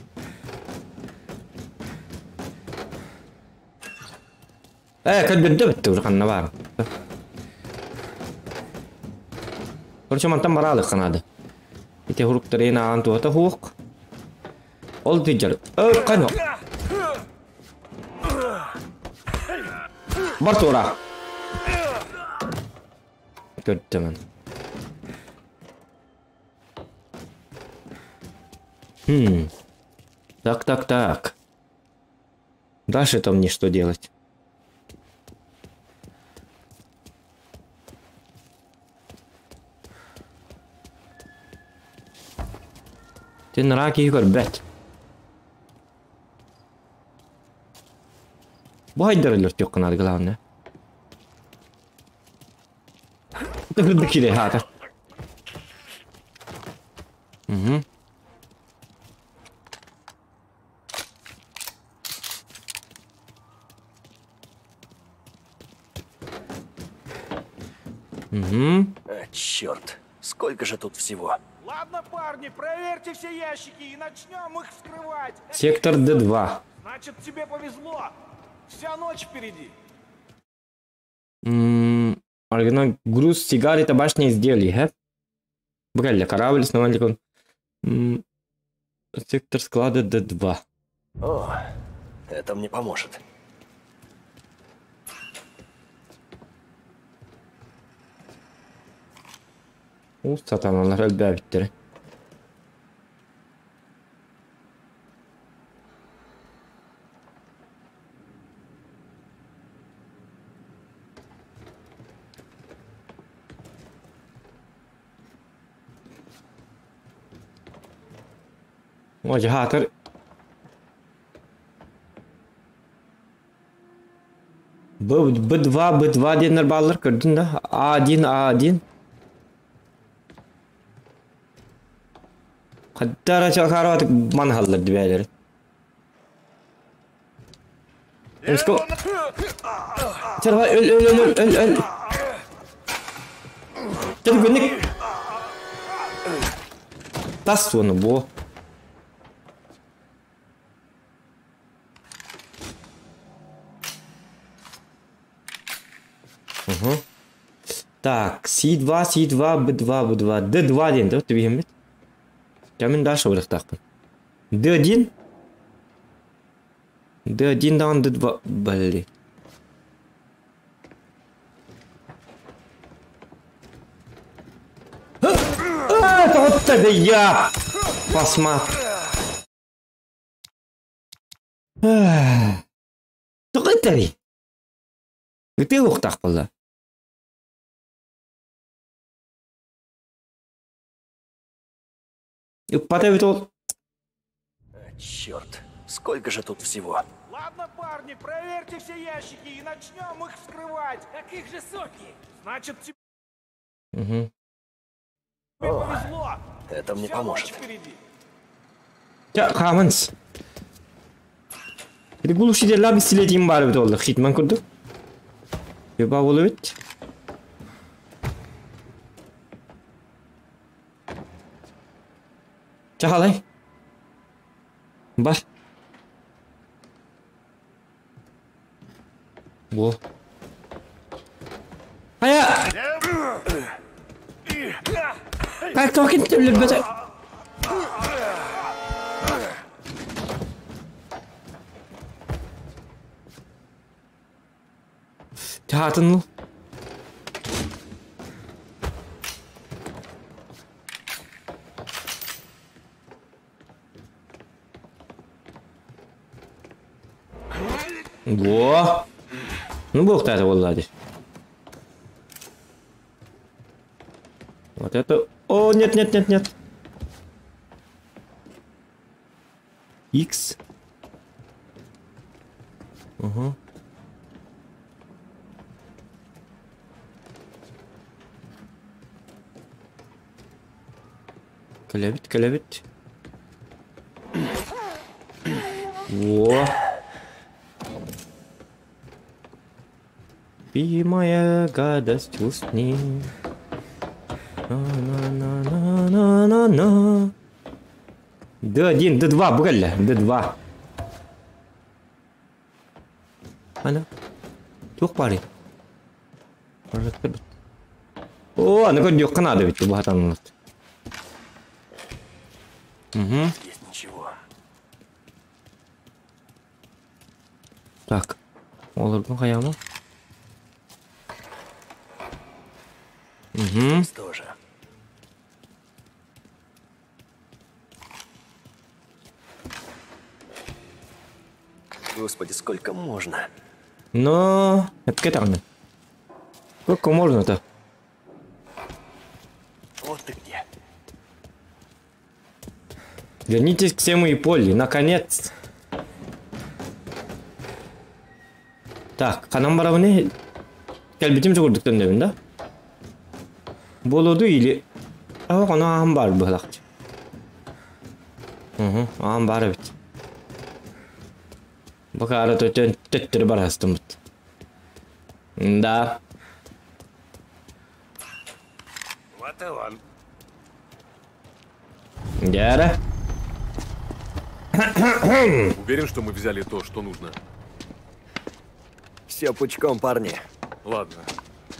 Э, көлбүрдэ бүттэ уже ханна баар. Короче, мантан бараалык канады. Ити хуруктарын аан туота хуох. Ол тыджар. Э, кано. Бар тура. Көрдүмэн. Хм. Так, так, так. Дальше там мне что делать? Ты на раки көрбөт. Бу хайдарылар тиокканар главное. Тыгырды кире хата. Угу. Угу. А, черт, сколько же тут всего. Ладно, парни, проверьте все ящики и начнем их вскрывать. Сектор Д2. Значит, тебе повезло. Вся ночь впереди. Оригинал груз сигары табачные изделия, хэ? Брали корабль, основали он. Сектор склада Д2. О, это мне поможет. У сатаналар өлбәбиттери. О, жаатыр. Б, Б2, Б2 диэннэр бааллар көрдүн да. А1, А1. Хаттара чакаратык манхаллар дибээлери. Let's go. Давай, öl, öl, öl, öl, öl. Түргүнүк. Тас оны бу. Угу. Так, С2, С2, Б2, Б2, Д2 диэн да, түбүһэммит. Кэмин дальше барыахтаахпын. Д1. Д1 даҕаны Д2. Блин. А, это вот это я! Посмотри. Тоҕо этэрий? Ытыы уохтаах буолла. Ыппата эбит ол. Черт, сколько же тут всего. Ладно, парни, проверьте все ящики и начнем их вскрывать. Таких же сотни. Значит, тебе Угу. О, повезло. это мне Вся ночь поможет. впереди. Ча, хааманс. Глушителлаа бистилетиим баар эбит буолла. Хитман курдук. Юба буолубит. Чахалай. Бар. Бу. Хайа! Как токин төлөрбөтө. Чаатын Во! Ну, бог это буолла дии. Вот это... О, нет, нет, нет, нет. X. Угу. Кэлэбит, кэлэбит. Во. И моя гадость усни. На-на-на-на-на-на. Д1, Д2, бу Д2. Ана. Туох баарый? О, аны көрдүөххэ наада эбит бу хатанныбыт. Угу. Здесь ничего. Так. Олоргун хайаама. Угу. Здесь тоже. Господи, сколько можно? Но, это даҕаны. Сколько можно-то? Вот ты где. Вернитесь к Сему и Полли, наконец. Так, ханан барабыны кэлбитим курдук төннөбүн да? Буолуоду или... Ах, ону аан бар быһылах. Угу, аан бар эбит. Бакаара төтөн төттөрү барастымыт. Да. Вот и он. Дяра. Уверен, что мы взяли то, что нужно? Все пучком, парни. Ладно.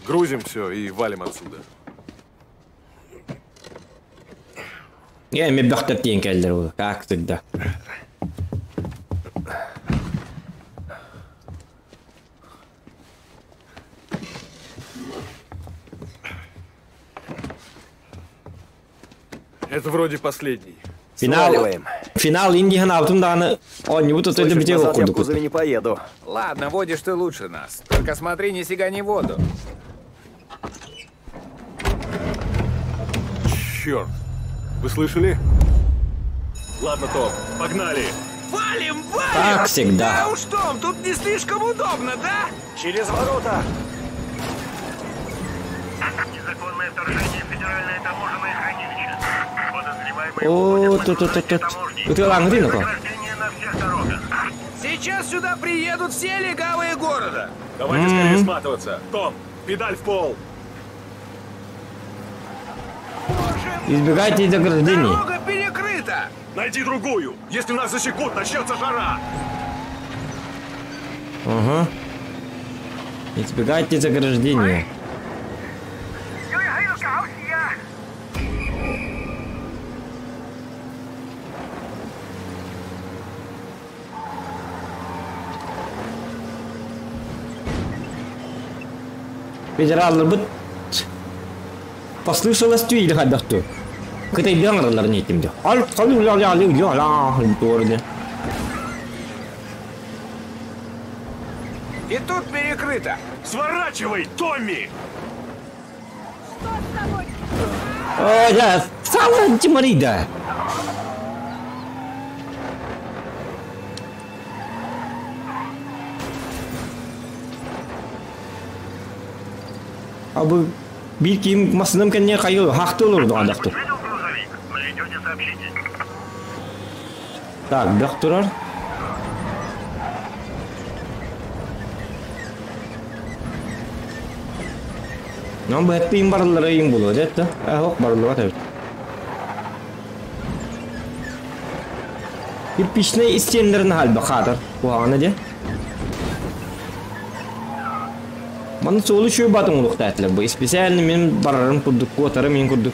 Грузим все и валим отсюда. Я эми бөхтөр тиен кэллэр как всегда. Это вроде последний. Финал. Сваливаем. Финал Индии ханаабытым даҕаны оонньуубут отойду Слышишь, бүтэ назад я в курдук. кузове не поеду. Ладно, водишь ты лучше нас. Только смотри, не сигани в воду. Черт. Вы слышали? Ладно, Том, погнали! Валим, валим! Как всегда. Да уж, Том, тут не слишком удобно, да? Через ворота! Незаконное вторжение в федеральное таможенное хранилище. Подозреваемые О, тут тут тут тут. Ытыалааҥҥытый ноко. на всех дорогах. Сейчас сюда приедут все легавые города. Давайте скорее сматываться. Том, педаль в пол! Избегайте заграждений. Дорога перекрыта. Найди другую! Если нас засекут, начнется жара! Ага. Избегайте заграждения. Федераллар быт послышалось түй или хайдахту. Кытай бяңралар не этим. Ал калу ля ля ля ля ля городе. И тут перекрыто. Сворачивай, Томми! О, я сам Тиморида. А бу биир киим масыным кэнне хайы хахты олорду адахты. Найдете, сообщите. Так, бөх турар. Но бу хэппи барылары им булу, дет да? Ох, барылы бар. Кирпичный стенлерин халба хатыр. Куһаҕана де. Маны суолу шүй батын улуктаатылар. Бу специально мен барарым курдук, куотарым мен курдук.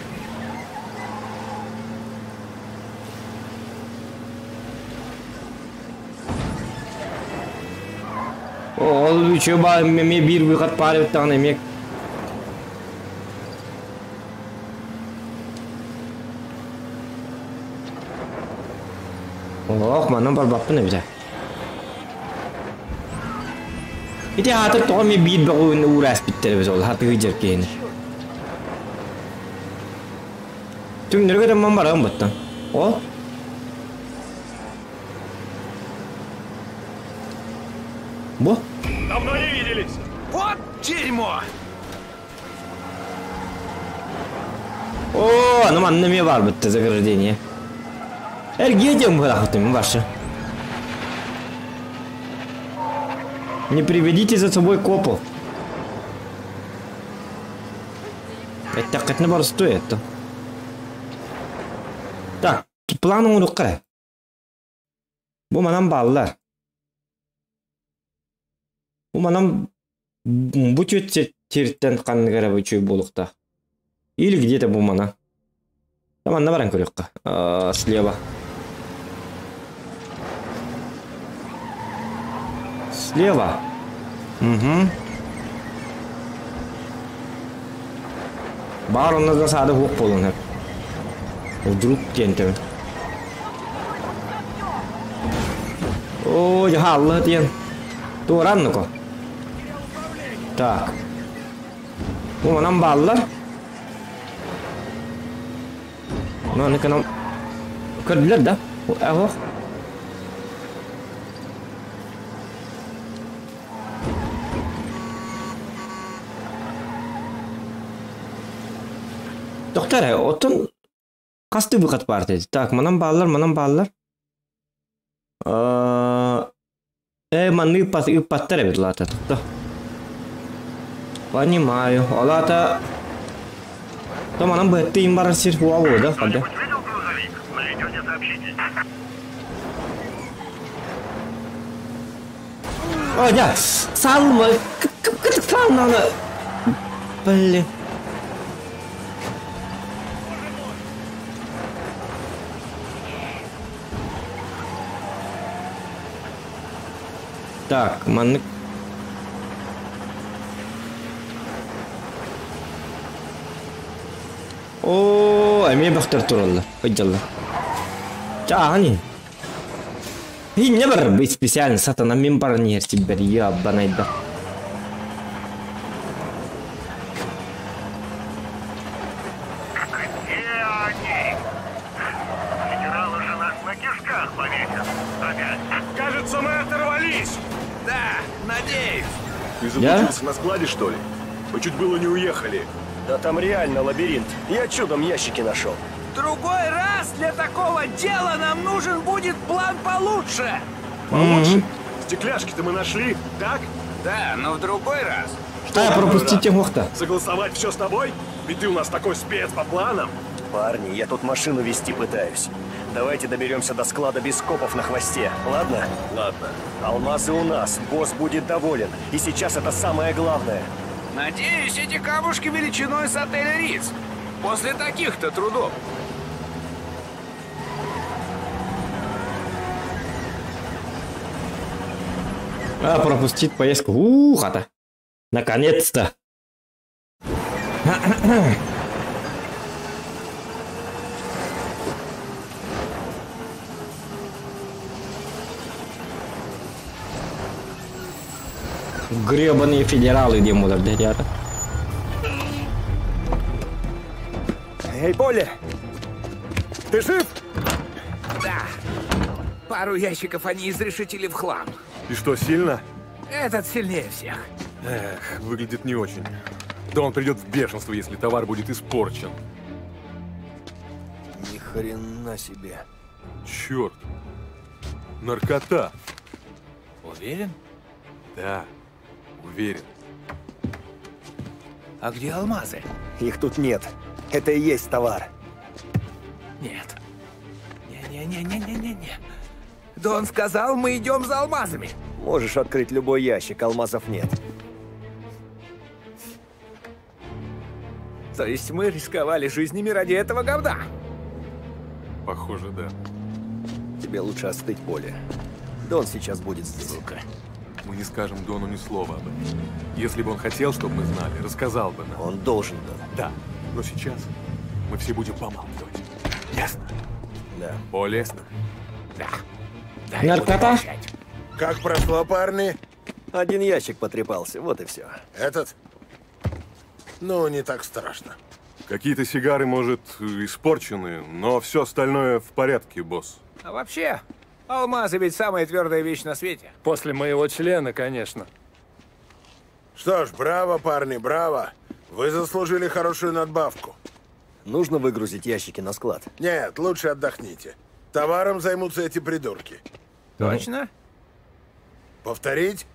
Ол үчөө ба меме бир выход пары бит эмек. Ох, манан барбаппын эбит. Ити хатыр тоҕо ми биир бөҕүн уурас биттер біз ол хаты гыжыр кейин. Түңнөргө да ман барагын баттан. О? Бу? Давно не виделись! Вот дерьмо! О, ну манна эмиэ баар бытта заграждение. Эргиэ диэн быһахтым ваша. Не приведите за собой копов. Эттэххитинэ боростуой это. Так, план оҥоруохха. Бу манан бааллар. Бу манан бу түөт сиртэн ханнык эрэ үчүгэй буолуохтаах. Или где-то бу мана. Там манна баран көрүөххэ. Слева. Слева. Угу. Баар онно да саада хуох буолуон сөп. Вдруг диэн Оо, дьаһаалла диэн. Туоран нуко. Так. Бу манан бааллар. Ну, аны кынан көрдүлэр да? Аһох. Доктор, оттон хас выход баар Так, манан бааллар, манан бааллар. Манны ыппаттар эбит лата. Понимаю. Олата... То манан быһытты им барар сир хуа да, хадда. О, да, салма, как салма, блин. Так, маннык. О, эмиэ бөхтөр тураллар. Ыйдаллар. Чаани. Не бар специально сатана мин бар не сибер я банайда. Где они? Федералы же нас на кишках повесят. Опять. Кажется, мы оторвались! Да, надеюсь. Ты заблудился на складе, что ли? Мы чуть было не уехали. Да там реально лабиринт. Я чудом ящики нашел. Другой раз для такого дела нам нужен будет план получше. Получше? Стекляшки-то мы нашли, так? Да, но в другой раз. Что А, пропустите мохта. Согласовать все с тобой? Ведь ты у нас такой спец по планам. Парни, я тут машину вести пытаюсь. Давайте доберемся до склада без копов на хвосте, ладно? Ладно. Алмазы у нас, босс будет доволен. И сейчас это самое главное. Надеюсь, эти камушки величиной с отеля Риц. После таких-то трудов. А, пропустить поездку. Ух, это. Наконец-то. Гребаные федералы, где мудр, ребята. Эй, Полли! Ты жив? Да. Пару ящиков они изрешетили в хлам. И что, сильно? Этот сильнее всех. Эх, выглядит не очень. Да он придет в бешенство, если товар будет испорчен. Ни хрена себе. Черт. Наркота. Уверен? Да, уверен. А где алмазы? Их тут нет. Это и есть товар. Нет. Не-не-не-не-не-не. Дон сказал, мы идем за алмазами. Можешь открыть любой ящик, алмазов нет. То есть мы рисковали жизнями ради этого говна? Похоже, да. Тебе лучше остыть, Поле. Дон сейчас будет здесь. Сука. Мы не скажем Дону ни слова об этом. Если бы он хотел, чтобы мы знали, рассказал бы нам. Он должен был. Да, но сейчас мы все будем помалкивать. Ясно? Да. Поле? Да. Да, наркота? Как прошло, парни? Один ящик потрепался, вот и все. Этот? Ну, не так страшно. Какие-то сигары, может, испорчены, но все остальное в порядке, босс. А вообще, Алмазы ведь самая твердая вещь на свете. После моего члена, конечно. Что ж, браво, парни, браво. Вы заслужили хорошую надбавку. Нужно выгрузить ящики на склад. Нет, лучше отдохните. Товаром займутся эти придурки. Точно? Повторить?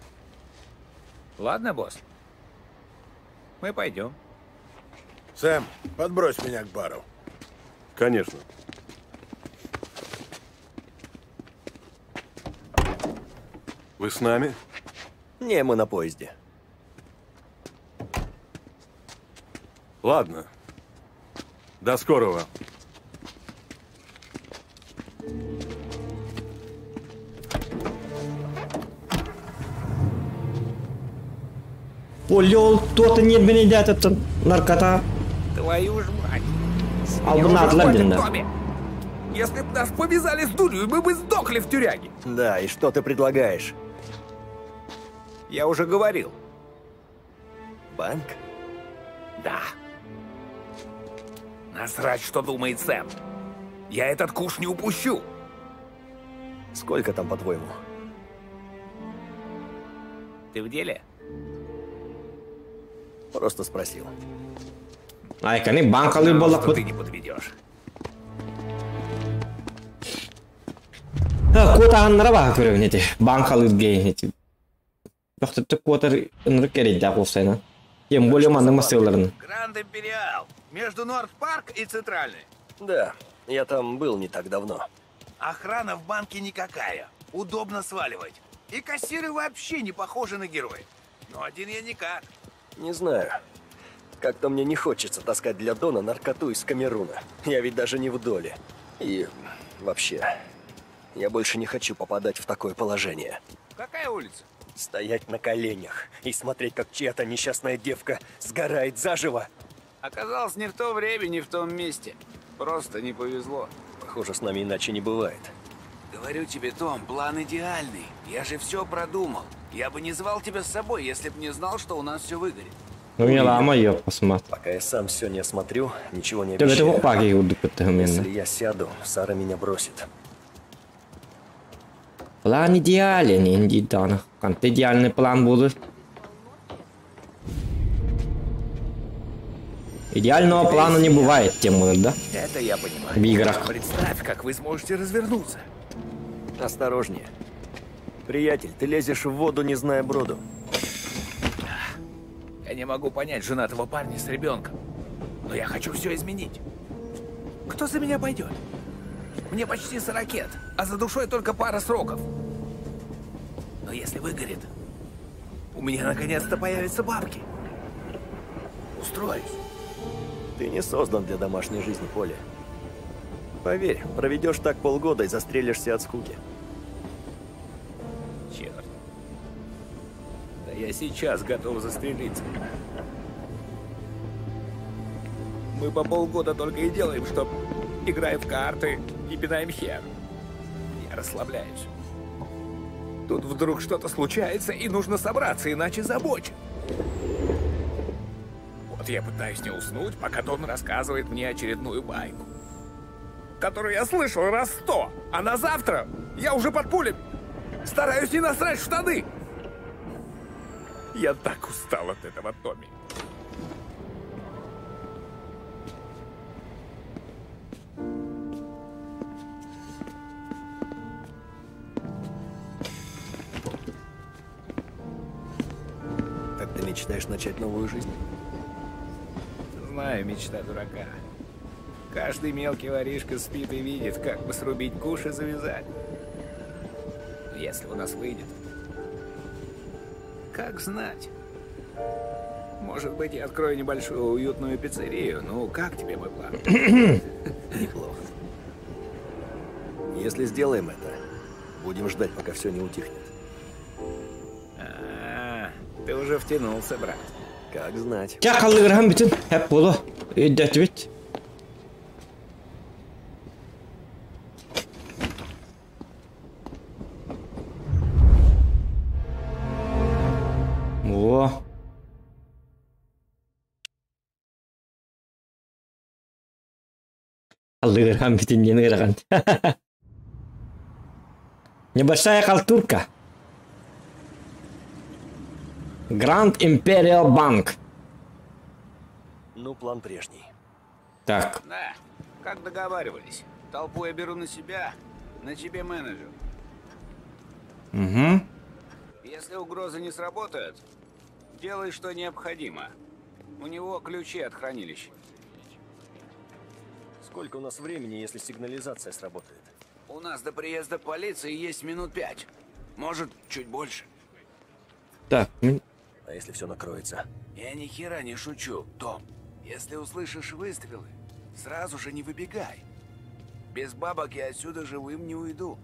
Ладно, босс. Мы пойдем. Сэм, подбрось меня к бару. Конечно. Вы с нами? Не, мы на поезде. Ладно. До скорого. Олел, кто-то не меняет этот наркота. Твою ж мать! С Ал меня бу уже наадылар хватит, дэннэ. Томми! Если б нас повязали с дурью, мы бы сдохли в тюряге. Да, и что ты предлагаешь? Я уже говорил. Банк? Да. Насрать, что думает Сэм. Я этот куш не упущу. Сколько там, по-твоему? Ты в деле? Просто спросил. Айканы банкалыыр Знал, буоллахпыт. что ты не подведешь. Куотаһыннара баһа көрөбүн ити. Банкалыыр эти. Бөхтөттө куотар ынырык эрейдээх уопсайынан. Тем более маннык массыыларын. Гранд Империал. Между Норд-Парк и Центральной. Да, я там был не так давно. Охрана в банке никакая. Удобно сваливать. И кассиры вообще не похожи на героев. Но один я никак. Не знаю. Как-то мне не хочется таскать для Дона наркоту из Камеруна. Я ведь даже не в доле. И вообще, я больше не хочу попадать в такое положение. Какая улица? Стоять на коленях и смотреть, как чья-то несчастная девка сгорает заживо. Оказалось, не в то время, не в том месте. Просто не повезло. Похоже, с нами иначе не бывает. Говорю тебе, Том, план идеальный. Я же все продумал. Я бы не звал тебя с собой, если бы не знал, что у нас все выгорит. Ну я ее посмотри. Пока я сам все не осмотрю, ничего не Төбөтө обещаю. хоппаги курдук Если быттыһым я сяду, Сара меня бросит. План идеален, инди дана. Кант идеальный план будет. Идеального плана не бывает, тем более, да? Это я понимаю. В играх. Представь, как вы сможете развернуться. Осторожнее. Приятель, ты лезешь в воду, не зная броду. Я не могу понять женатого парня с ребенком. Но я хочу все изменить. Кто за меня пойдет? Мне почти сорокет, а за душой только пара сроков. Но если выгорит, у меня наконец-то появятся бабки. Устроюсь. Ты не создан для домашней жизни, Поле. Поверь, проведешь так полгода и застрелишься от скуки. Черт. Да я сейчас готов застрелиться. Мы по полгода только и делаем, что играем в карты и пинаем хер. Я расслабляюсь. Тут вдруг что-то случается, и нужно собраться, иначе забочат. Вот я пытаюсь не уснуть, пока Дон рассказывает мне очередную байку, которую я слышал раз сто, а на завтра я уже под пулями. Стараюсь не насрать в штаны. Я так устал от этого, Томми. Так ты мечтаешь начать новую жизнь? Знаю, мечта дурака. Каждый мелкий воришка спит и видит, как бы срубить куш и завязать. Но если у нас выйдет, как знать? Может быть, я открою небольшую уютную пиццерию. Ну, как тебе мой план? Неплохо. Если сделаем это, будем ждать, пока все не утихнет. А, ты уже втянулся, брат. Как знать. Ча халлыгырхан бүтүн хэп болу. Өйдөтүбүт. О. Халлыгырхан бүтүн диэн ыарахан. Небольшая халтурка. Гранд Империал Банк. Ну, план прежний. Так. Да, как договаривались. Толпу я беру на себя, на тебе менеджер. Угу. Если угрозы не сработают, делай, что необходимо. У него ключи от хранилища. Сколько у нас времени, если сигнализация сработает? У нас до приезда полиции есть минут 5. Может, чуть больше. Так. А если все накроется? Я ни хера не шучу, Том. Если услышишь выстрелы, сразу же не выбегай. Без бабок я отсюда живым не уйду.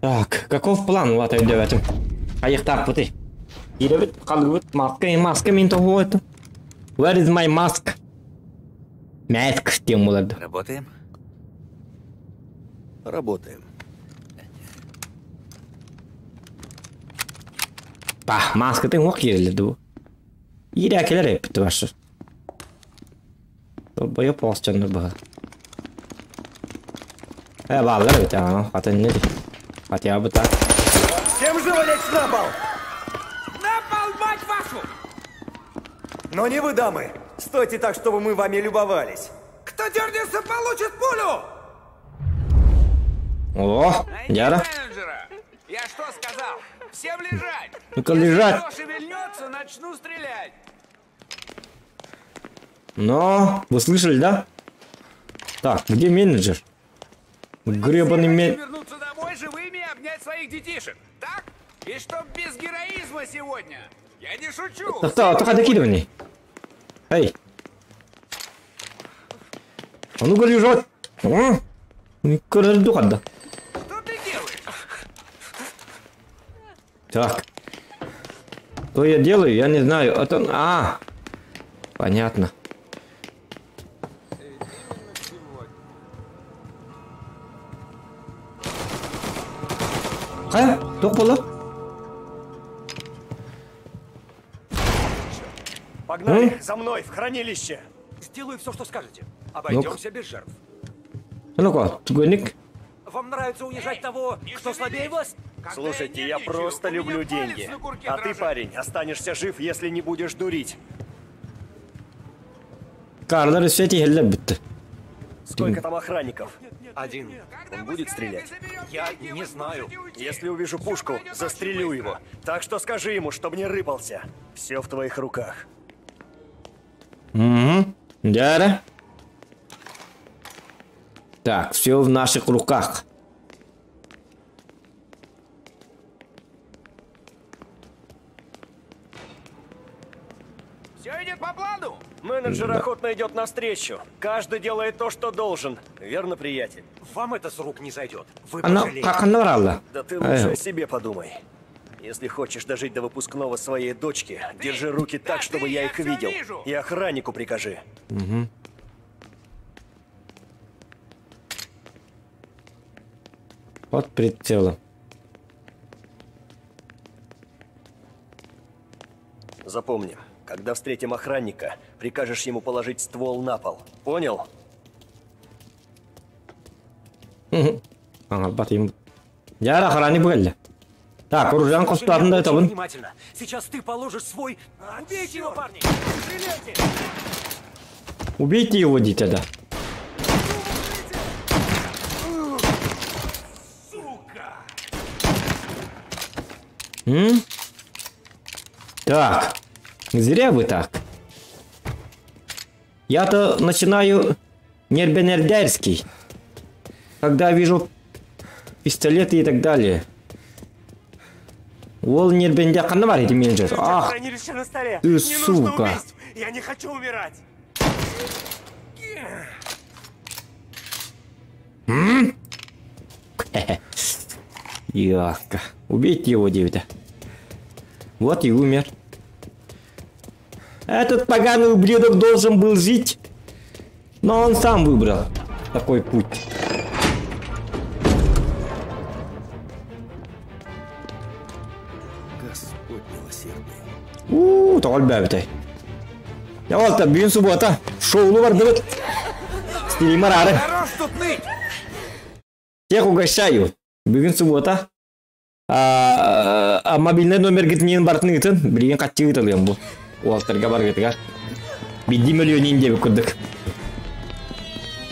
Так, каков план вот это? Айыктаах бутый. Киирэбит, халгыбыт, маска, маска мин того это. Where is my mask? Mask диэн буолар. Работаем? Работаем. Bah, маскатын уох киирэллэр бу. Иирээкилэр эппит башы. Бойо поосчаннар баха. Э, бааллар эбит, ана, хатын не Хотя бы так. Всем живо лечь на пол! На пол, мать вашу! Но не вы, дамы! Стойте так, чтобы мы вами любовались. Кто дернется, получит пулю! О, Яра. Менеджера! Я что сказал? Всем лежать! Ну-ка лежать. Если кто шевельнется, начну стрелять! Но, вы слышали, да? Так, где менеджер? Гребаный мен... Вернуться домой живыми и обнять своих детишек, так? И чтоб без героизма сегодня! Я не шучу! Так, так, так, докидывай. Эй. А ну-ка лежать. А? Что ты делаешь? Так. Что я делаю, я не знаю. Это... А! Понятно. Хайа, туох буолла? Погнали, за мной, в хранилище! Сделаю все, что скажете. Обойдемся без жертв. Ну-ка, тугунник. Вам нравится унижать того, кто слабее вас? Слушайте, я просто люблю деньги. А ты, парень, останешься жив, если не будешь дурить. Карлар өссө тиһэллэр бүтті. Сколько там охранников? Один. Он будет стрелять? Я не знаю. Если увижу пушку, застрелю его. Так что скажи ему, чтобы не рыпался. Все в твоих руках. Угу. Да. Так, все в наших руках. Все идет по плану! Менеджер Да. охотно идет навстречу. Каждый делает то, что должен. Верно, приятель? Вам это с рук не сойдет. Вы Ана пожалеете. ханна баралла? Да ты лучше о себе подумай. Если хочешь дожить до выпускного своей дочки, держи руки так, чтобы я их видел. И охраннику прикажи. Угу. Под прицелом. Запомни, когда встретим охранника, прикажешь ему положить ствол на пол. Понял? Ага, батым. Яра охранник был. Так, оружие костарын да табын. Внимательно. Сейчас ты положишь свой... Убейте его, парни! Стреляйте! Убейте его, дитя, да. М? Так, зря вы так. Я-то начинаю нербенердерский, когда вижу пистолеты и так далее. Ол нербенде ханна бар эти менеджер. Ах, Хранилище на столе! ты Не нужно сука. убийств! Я не хочу умирать! М? Яка. Убейте его, Дэвида. Вот и умер. Этот поганый ублюдок должен был жить. Но он сам выбрал такой путь. Господь милосердный. У, тоҕо элбээбитэй. Я ол бүгүн суббота. Шоулу бардыбыт. Стример ары. Хорош тут ныть! Всех угощаю. Бүгүн суббота. А, мобильный номергытын бартын ыытын, билигин хаччы ыыталыам бу. Уолтарга баргытыгар. Бидди мөлүйөнин диэбит курдук.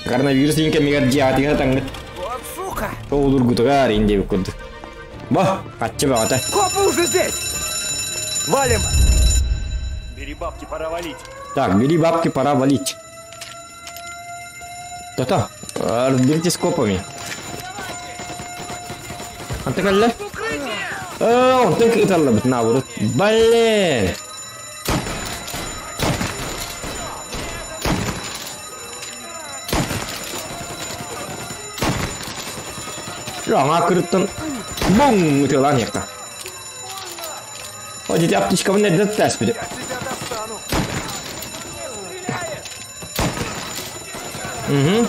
Коронавирус диэн кэмигэр дьиэҕитигэр таҥҥыт. Вот сука! Оҕулургутугар иин диэбит курдук. Бо, хаччы бөҕөтө. Копы уже здесь! Валим! Бери бабки, пора валить. Так, бери бабки, пора валить. То-то, разберитесь с копами. Антон кэллэ? Онтон ыталлабыт наоборот. Блин! Аңа кырыттан бум ытыалаан иэххэ. О, дити аптечкабын эрдэ тааспыт. Угу.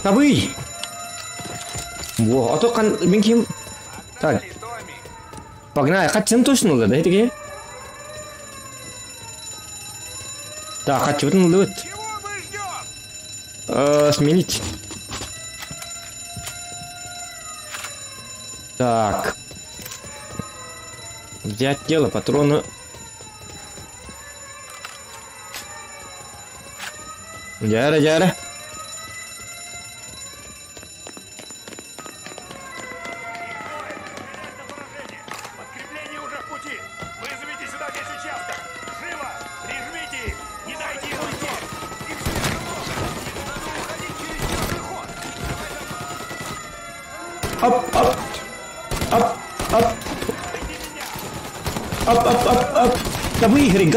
Табый! Во, а то кан мин ким Так. Погнали, хатчын точно ылла, да, итиги? Так, хатчыбытын ыллыбыт. Сменить. Так. Взять тело, патроны. Дьээрэ, дьээрэ. Подкрепление уже в пути! Вызовите сюда весь участок! Живо! Прижмите их! Не дайте им уйти! Их слишком много! Надо уходить через черный ход! Оп, оп. Оп, оп. Оп, оп, оп, оп. Да выиграй,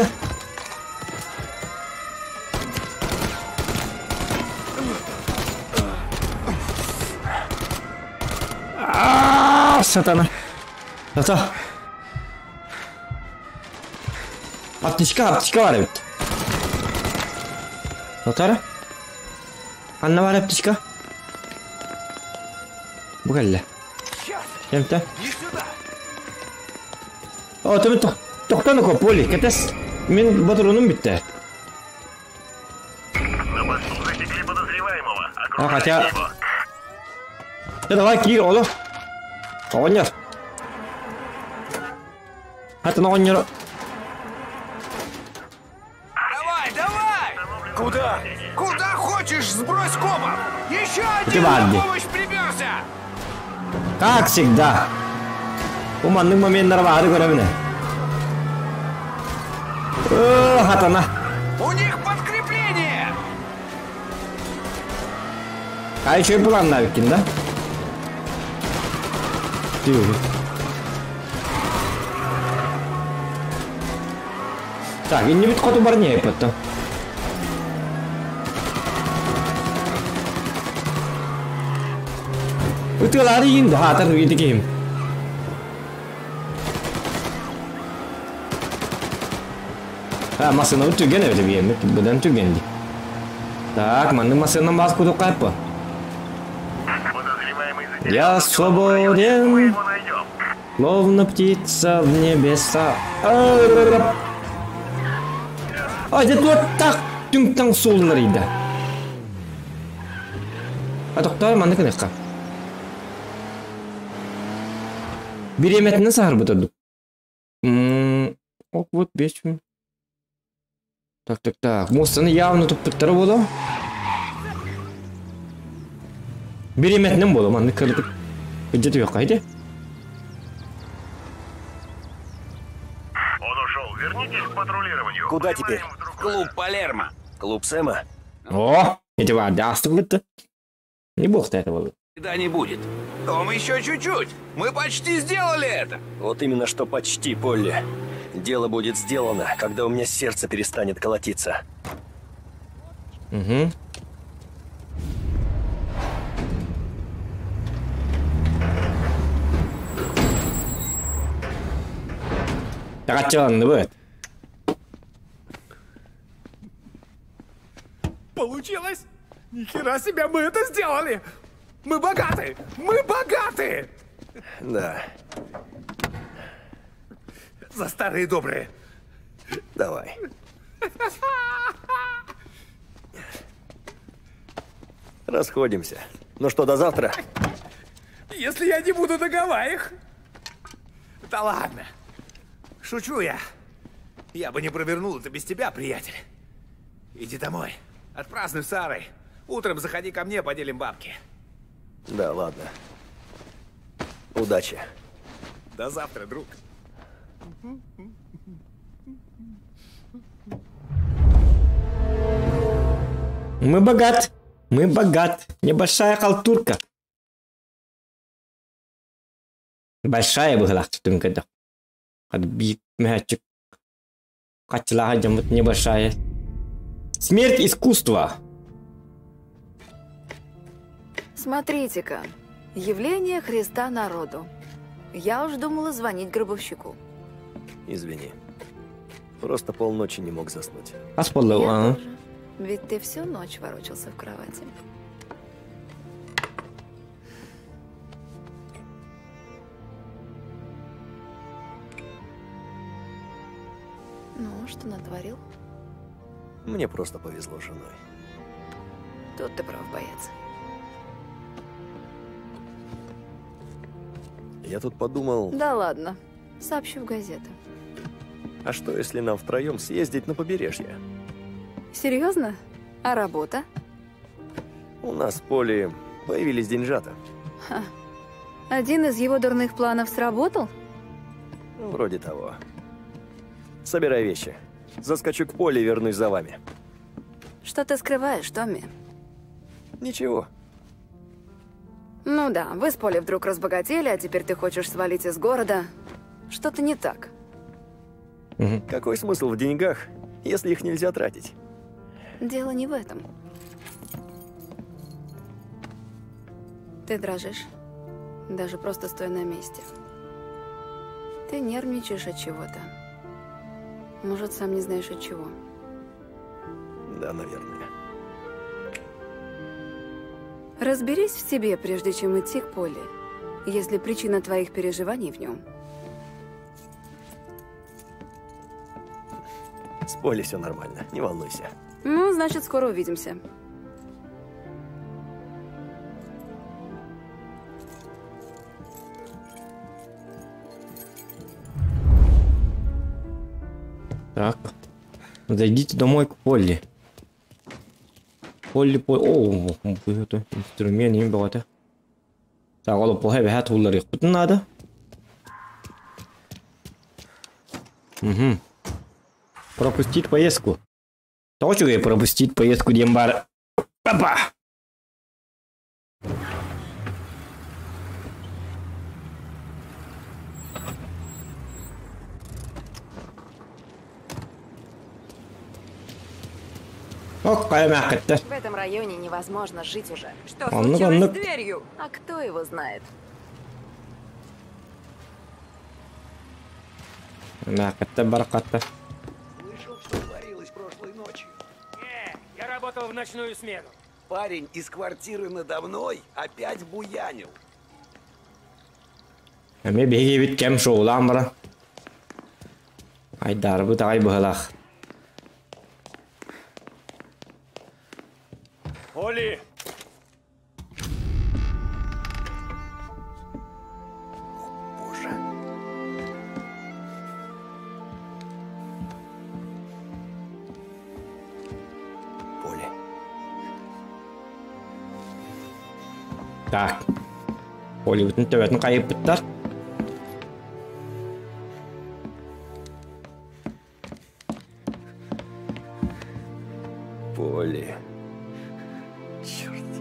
А, сатана. Ата. Аптечка, аптечка бар эбит. Отара. Анна бар аптечка. Бу кэллэ. Кемте? О, төмө тохтон Поли, кэтэс. Мин ботурунум бүттэ. На посту засекли подозреваемого. А, хотя... Да давай, киир, оло. Оҕонньор. Хатын оҕонньор. Давай, давай! Куда? Куда хочешь, сбрось копов! Еще Ты один на Варди. помощь приперся! Как всегда. Бу маннык моменнар баары көрөбүнэ. Э, хатана. У них подкрепление! А еще и план навикин, да? Тихо. Так, и не бит хоту барнее потом. Ытыалаары иин хаатар ити киһим. А, массыынабыт түргэн эбит биэммит, быдан түргэн дии. Так, маннык массыынан баас кудукка эппо. Я свободен, словно птица в небеса. А, дьэ вот так түҥ-таҥ суолларыйда. А тохтоо маннык гыныахха. Бириэмэтинэн саһарбыт ордук. Ок, вот беш күн. Так, так, так. Муостаны явно туппуттара буолуо. Бириэмэтинэн буолуо, маннык кырдык. Кыдьа түһүөххэ ити. Он ушел. Вернитесь к патрулированию. Куда теперь? Клуб Палермо. Клуб Сэма? О, эти баар, Не бог ты это был. Да не будет. Том, еще чуть-чуть. Мы почти сделали это. Вот именно что почти, Полли. Дело будет сделано, когда у меня сердце перестанет колотиться. Угу. Так, Получилось? Нихера себе мы это сделали! Мы богаты! Мы богаты! Да. За старые добрые. Давай. Расходимся. Ну что, до завтра? Если я не буду на Гавайях. Да ладно. Шучу я. Я бы не провернул это без тебя, приятель. Иди домой. Отпразднуй с Сарой. Утром заходи ко мне, поделим бабки. Да, ладно. Удачи. До завтра, друг. Мы богат. Мы богат. Небольшая халтурка. Большая быһылаах түмкэдэх. Хад биир мөһөөччүк хаччылааха дьоммут небольшая. Смерть искусства. Смотрите-ка. Явление Христа народу. Я уж думала звонить гробовщику. Извини. Просто полночи не мог заснуть. Ас буолла, Я тоже. Ведь ты всю ночь ворочался в кровати. Ну, что натворил? Мне просто повезло с женой. Тут ты прав, боец. Я тут подумал, Да ладно. Сообщу в газету. а что если нам втроем съездить на побережье? Серьезно? А работа? У нас в поле появились деньжата. Ха. Один из его дурных планов сработал? Вроде того. Собирай вещи. Заскочу к поле и вернусь за вами. Что ты скрываешь, Томми? Ничего. Ну да, вы с Полей вдруг разбогатели, а теперь ты хочешь свалить из города. Что-то не так. Какой смысл в деньгах, если их нельзя тратить? Дело не в этом. Ты дрожишь, даже просто стоя на месте. Ты нервничаешь от чего-то. Может, сам не знаешь от чего. Да, наверное. Разберись в себе, прежде чем идти к Поле, если причина твоих переживаний в нем. С Полей все нормально, не волнуйся. Ну, значит, скоро увидимся. Так. Зайдите домой к Полли. Полли, Полли. О, это инструмент не было. Так, ол плохо бэхат уллар надо. Угу. Пропустить поездку. Точно пропустить поездку Дембар. Папа! Ок, В этом районе невозможно жить уже. Что А, ну, случилось ну. с дверью? А кто его знает? Мякотта, баракатта. Слышал, что творилось прошлой ночью? Не, я работал в ночную смену. Парень из квартиры надо мной опять буянил. Эми биһиги бит кэм шоулаан бара. Айдарбыт аҕай быһылаах. Оли! Поле. Так. Полибытын төбөтүн хайыппыттар. Поле. Черт.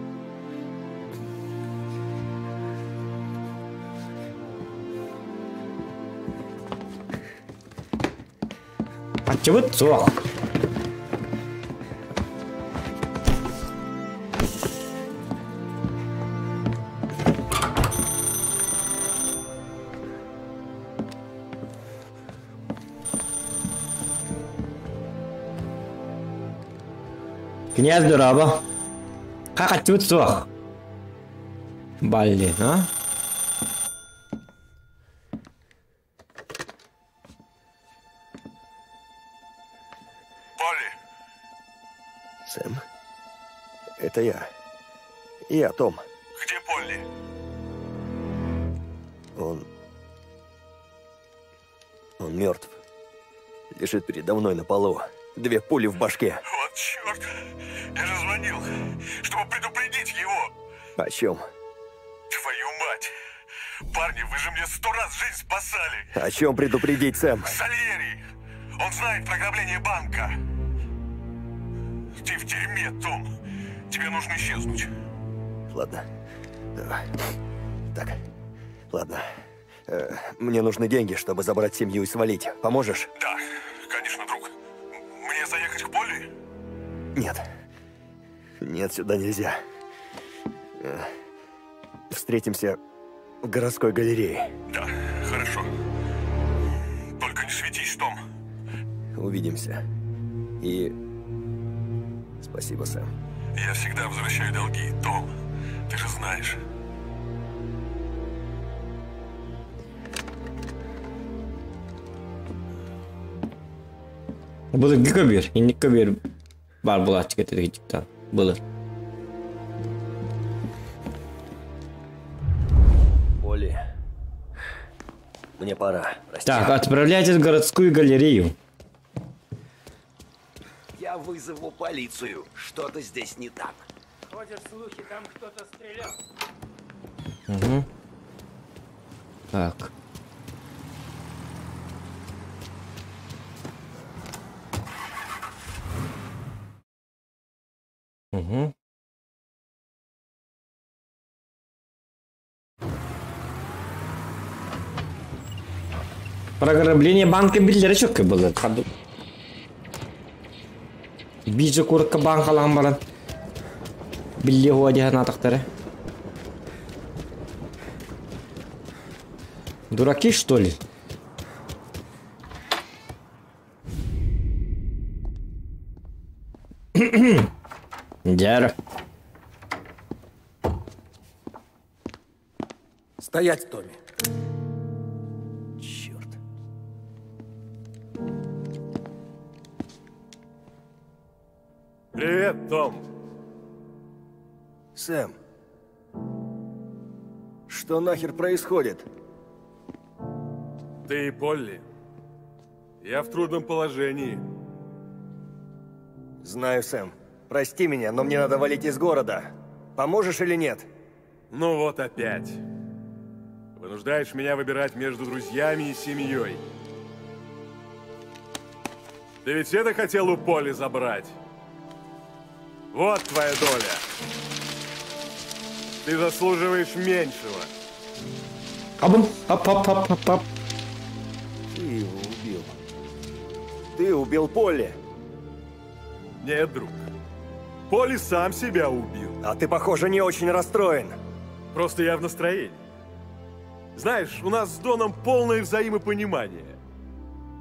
Ачыбыт суох. Князь Дураба. Как ачыбыт суох. Блин, а? Сэм, это я. Я, Том. Где Полли? Он... Он мертв. Лежит передо мной на полу. Две пули в башке. Вот черт! Я же звонил, чтобы предупредить его. О чем? Твою мать! Парни, вы же мне сто раз жизнь спасали! О чем предупредить, Сэм? Сальери! Он знает про ограбление банка! Ты в дерьме, Том! Тебе нужно исчезнуть. Ладно. Давай. Так, ладно. Мне нужны деньги, чтобы забрать семью и свалить. Поможешь? Да, конечно, друг. Мне заехать к Полли? Нет. Нет, сюда нельзя. Встретимся в городской галерее. Да, хорошо. Только не светись, Том. Увидимся. И... Спасибо, Сэм. Я всегда возвращаю долги, Том. Ты же знаешь. Былыргы көбүөр, инник көбүөр бар булааччы кетер Былыр. Полли, мне пора. Прости. Так, отправляйтесь в городскую галерею. Я вызову полицию. Что-то здесь не так. Ходят слухи, там кто-то стрелял. Угу. Так. Угу. Про ограбление банка биллere çok было. Бижи курка банкалан баран. Билли хуа натахтары. Дураки, что ли? Дяра. Стоять, Томми. Черт. Привет, Том. Сэм. Что нахер происходит? Ты и Полли. Я в трудном положении. Знаю, Сэм. Прости меня, но мне надо валить из города. Поможешь или нет? Ну вот опять. Вынуждаешь меня выбирать между друзьями и семьей. Ты ведь это хотел у Полли забрать? Вот твоя доля. Ты заслуживаешь меньшего. Абум, ап, ап, ап, ап, ап. Ты его убил. Ты убил Полли. Нет, друг. Полли сам себя убил. А ты, похоже, не очень расстроен. Просто я в настроении. Знаешь, у нас с Доном полное взаимопонимание.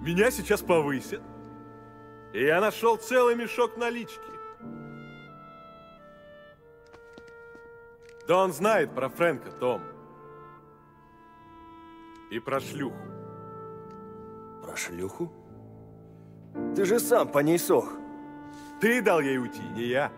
Меня сейчас повысят. И я нашел целый мешок налички. Дон знает про Фрэнка, Том. И про шлюху. Про шлюху? Ты же сам по ней сох. Ты дал ей уйти, не я.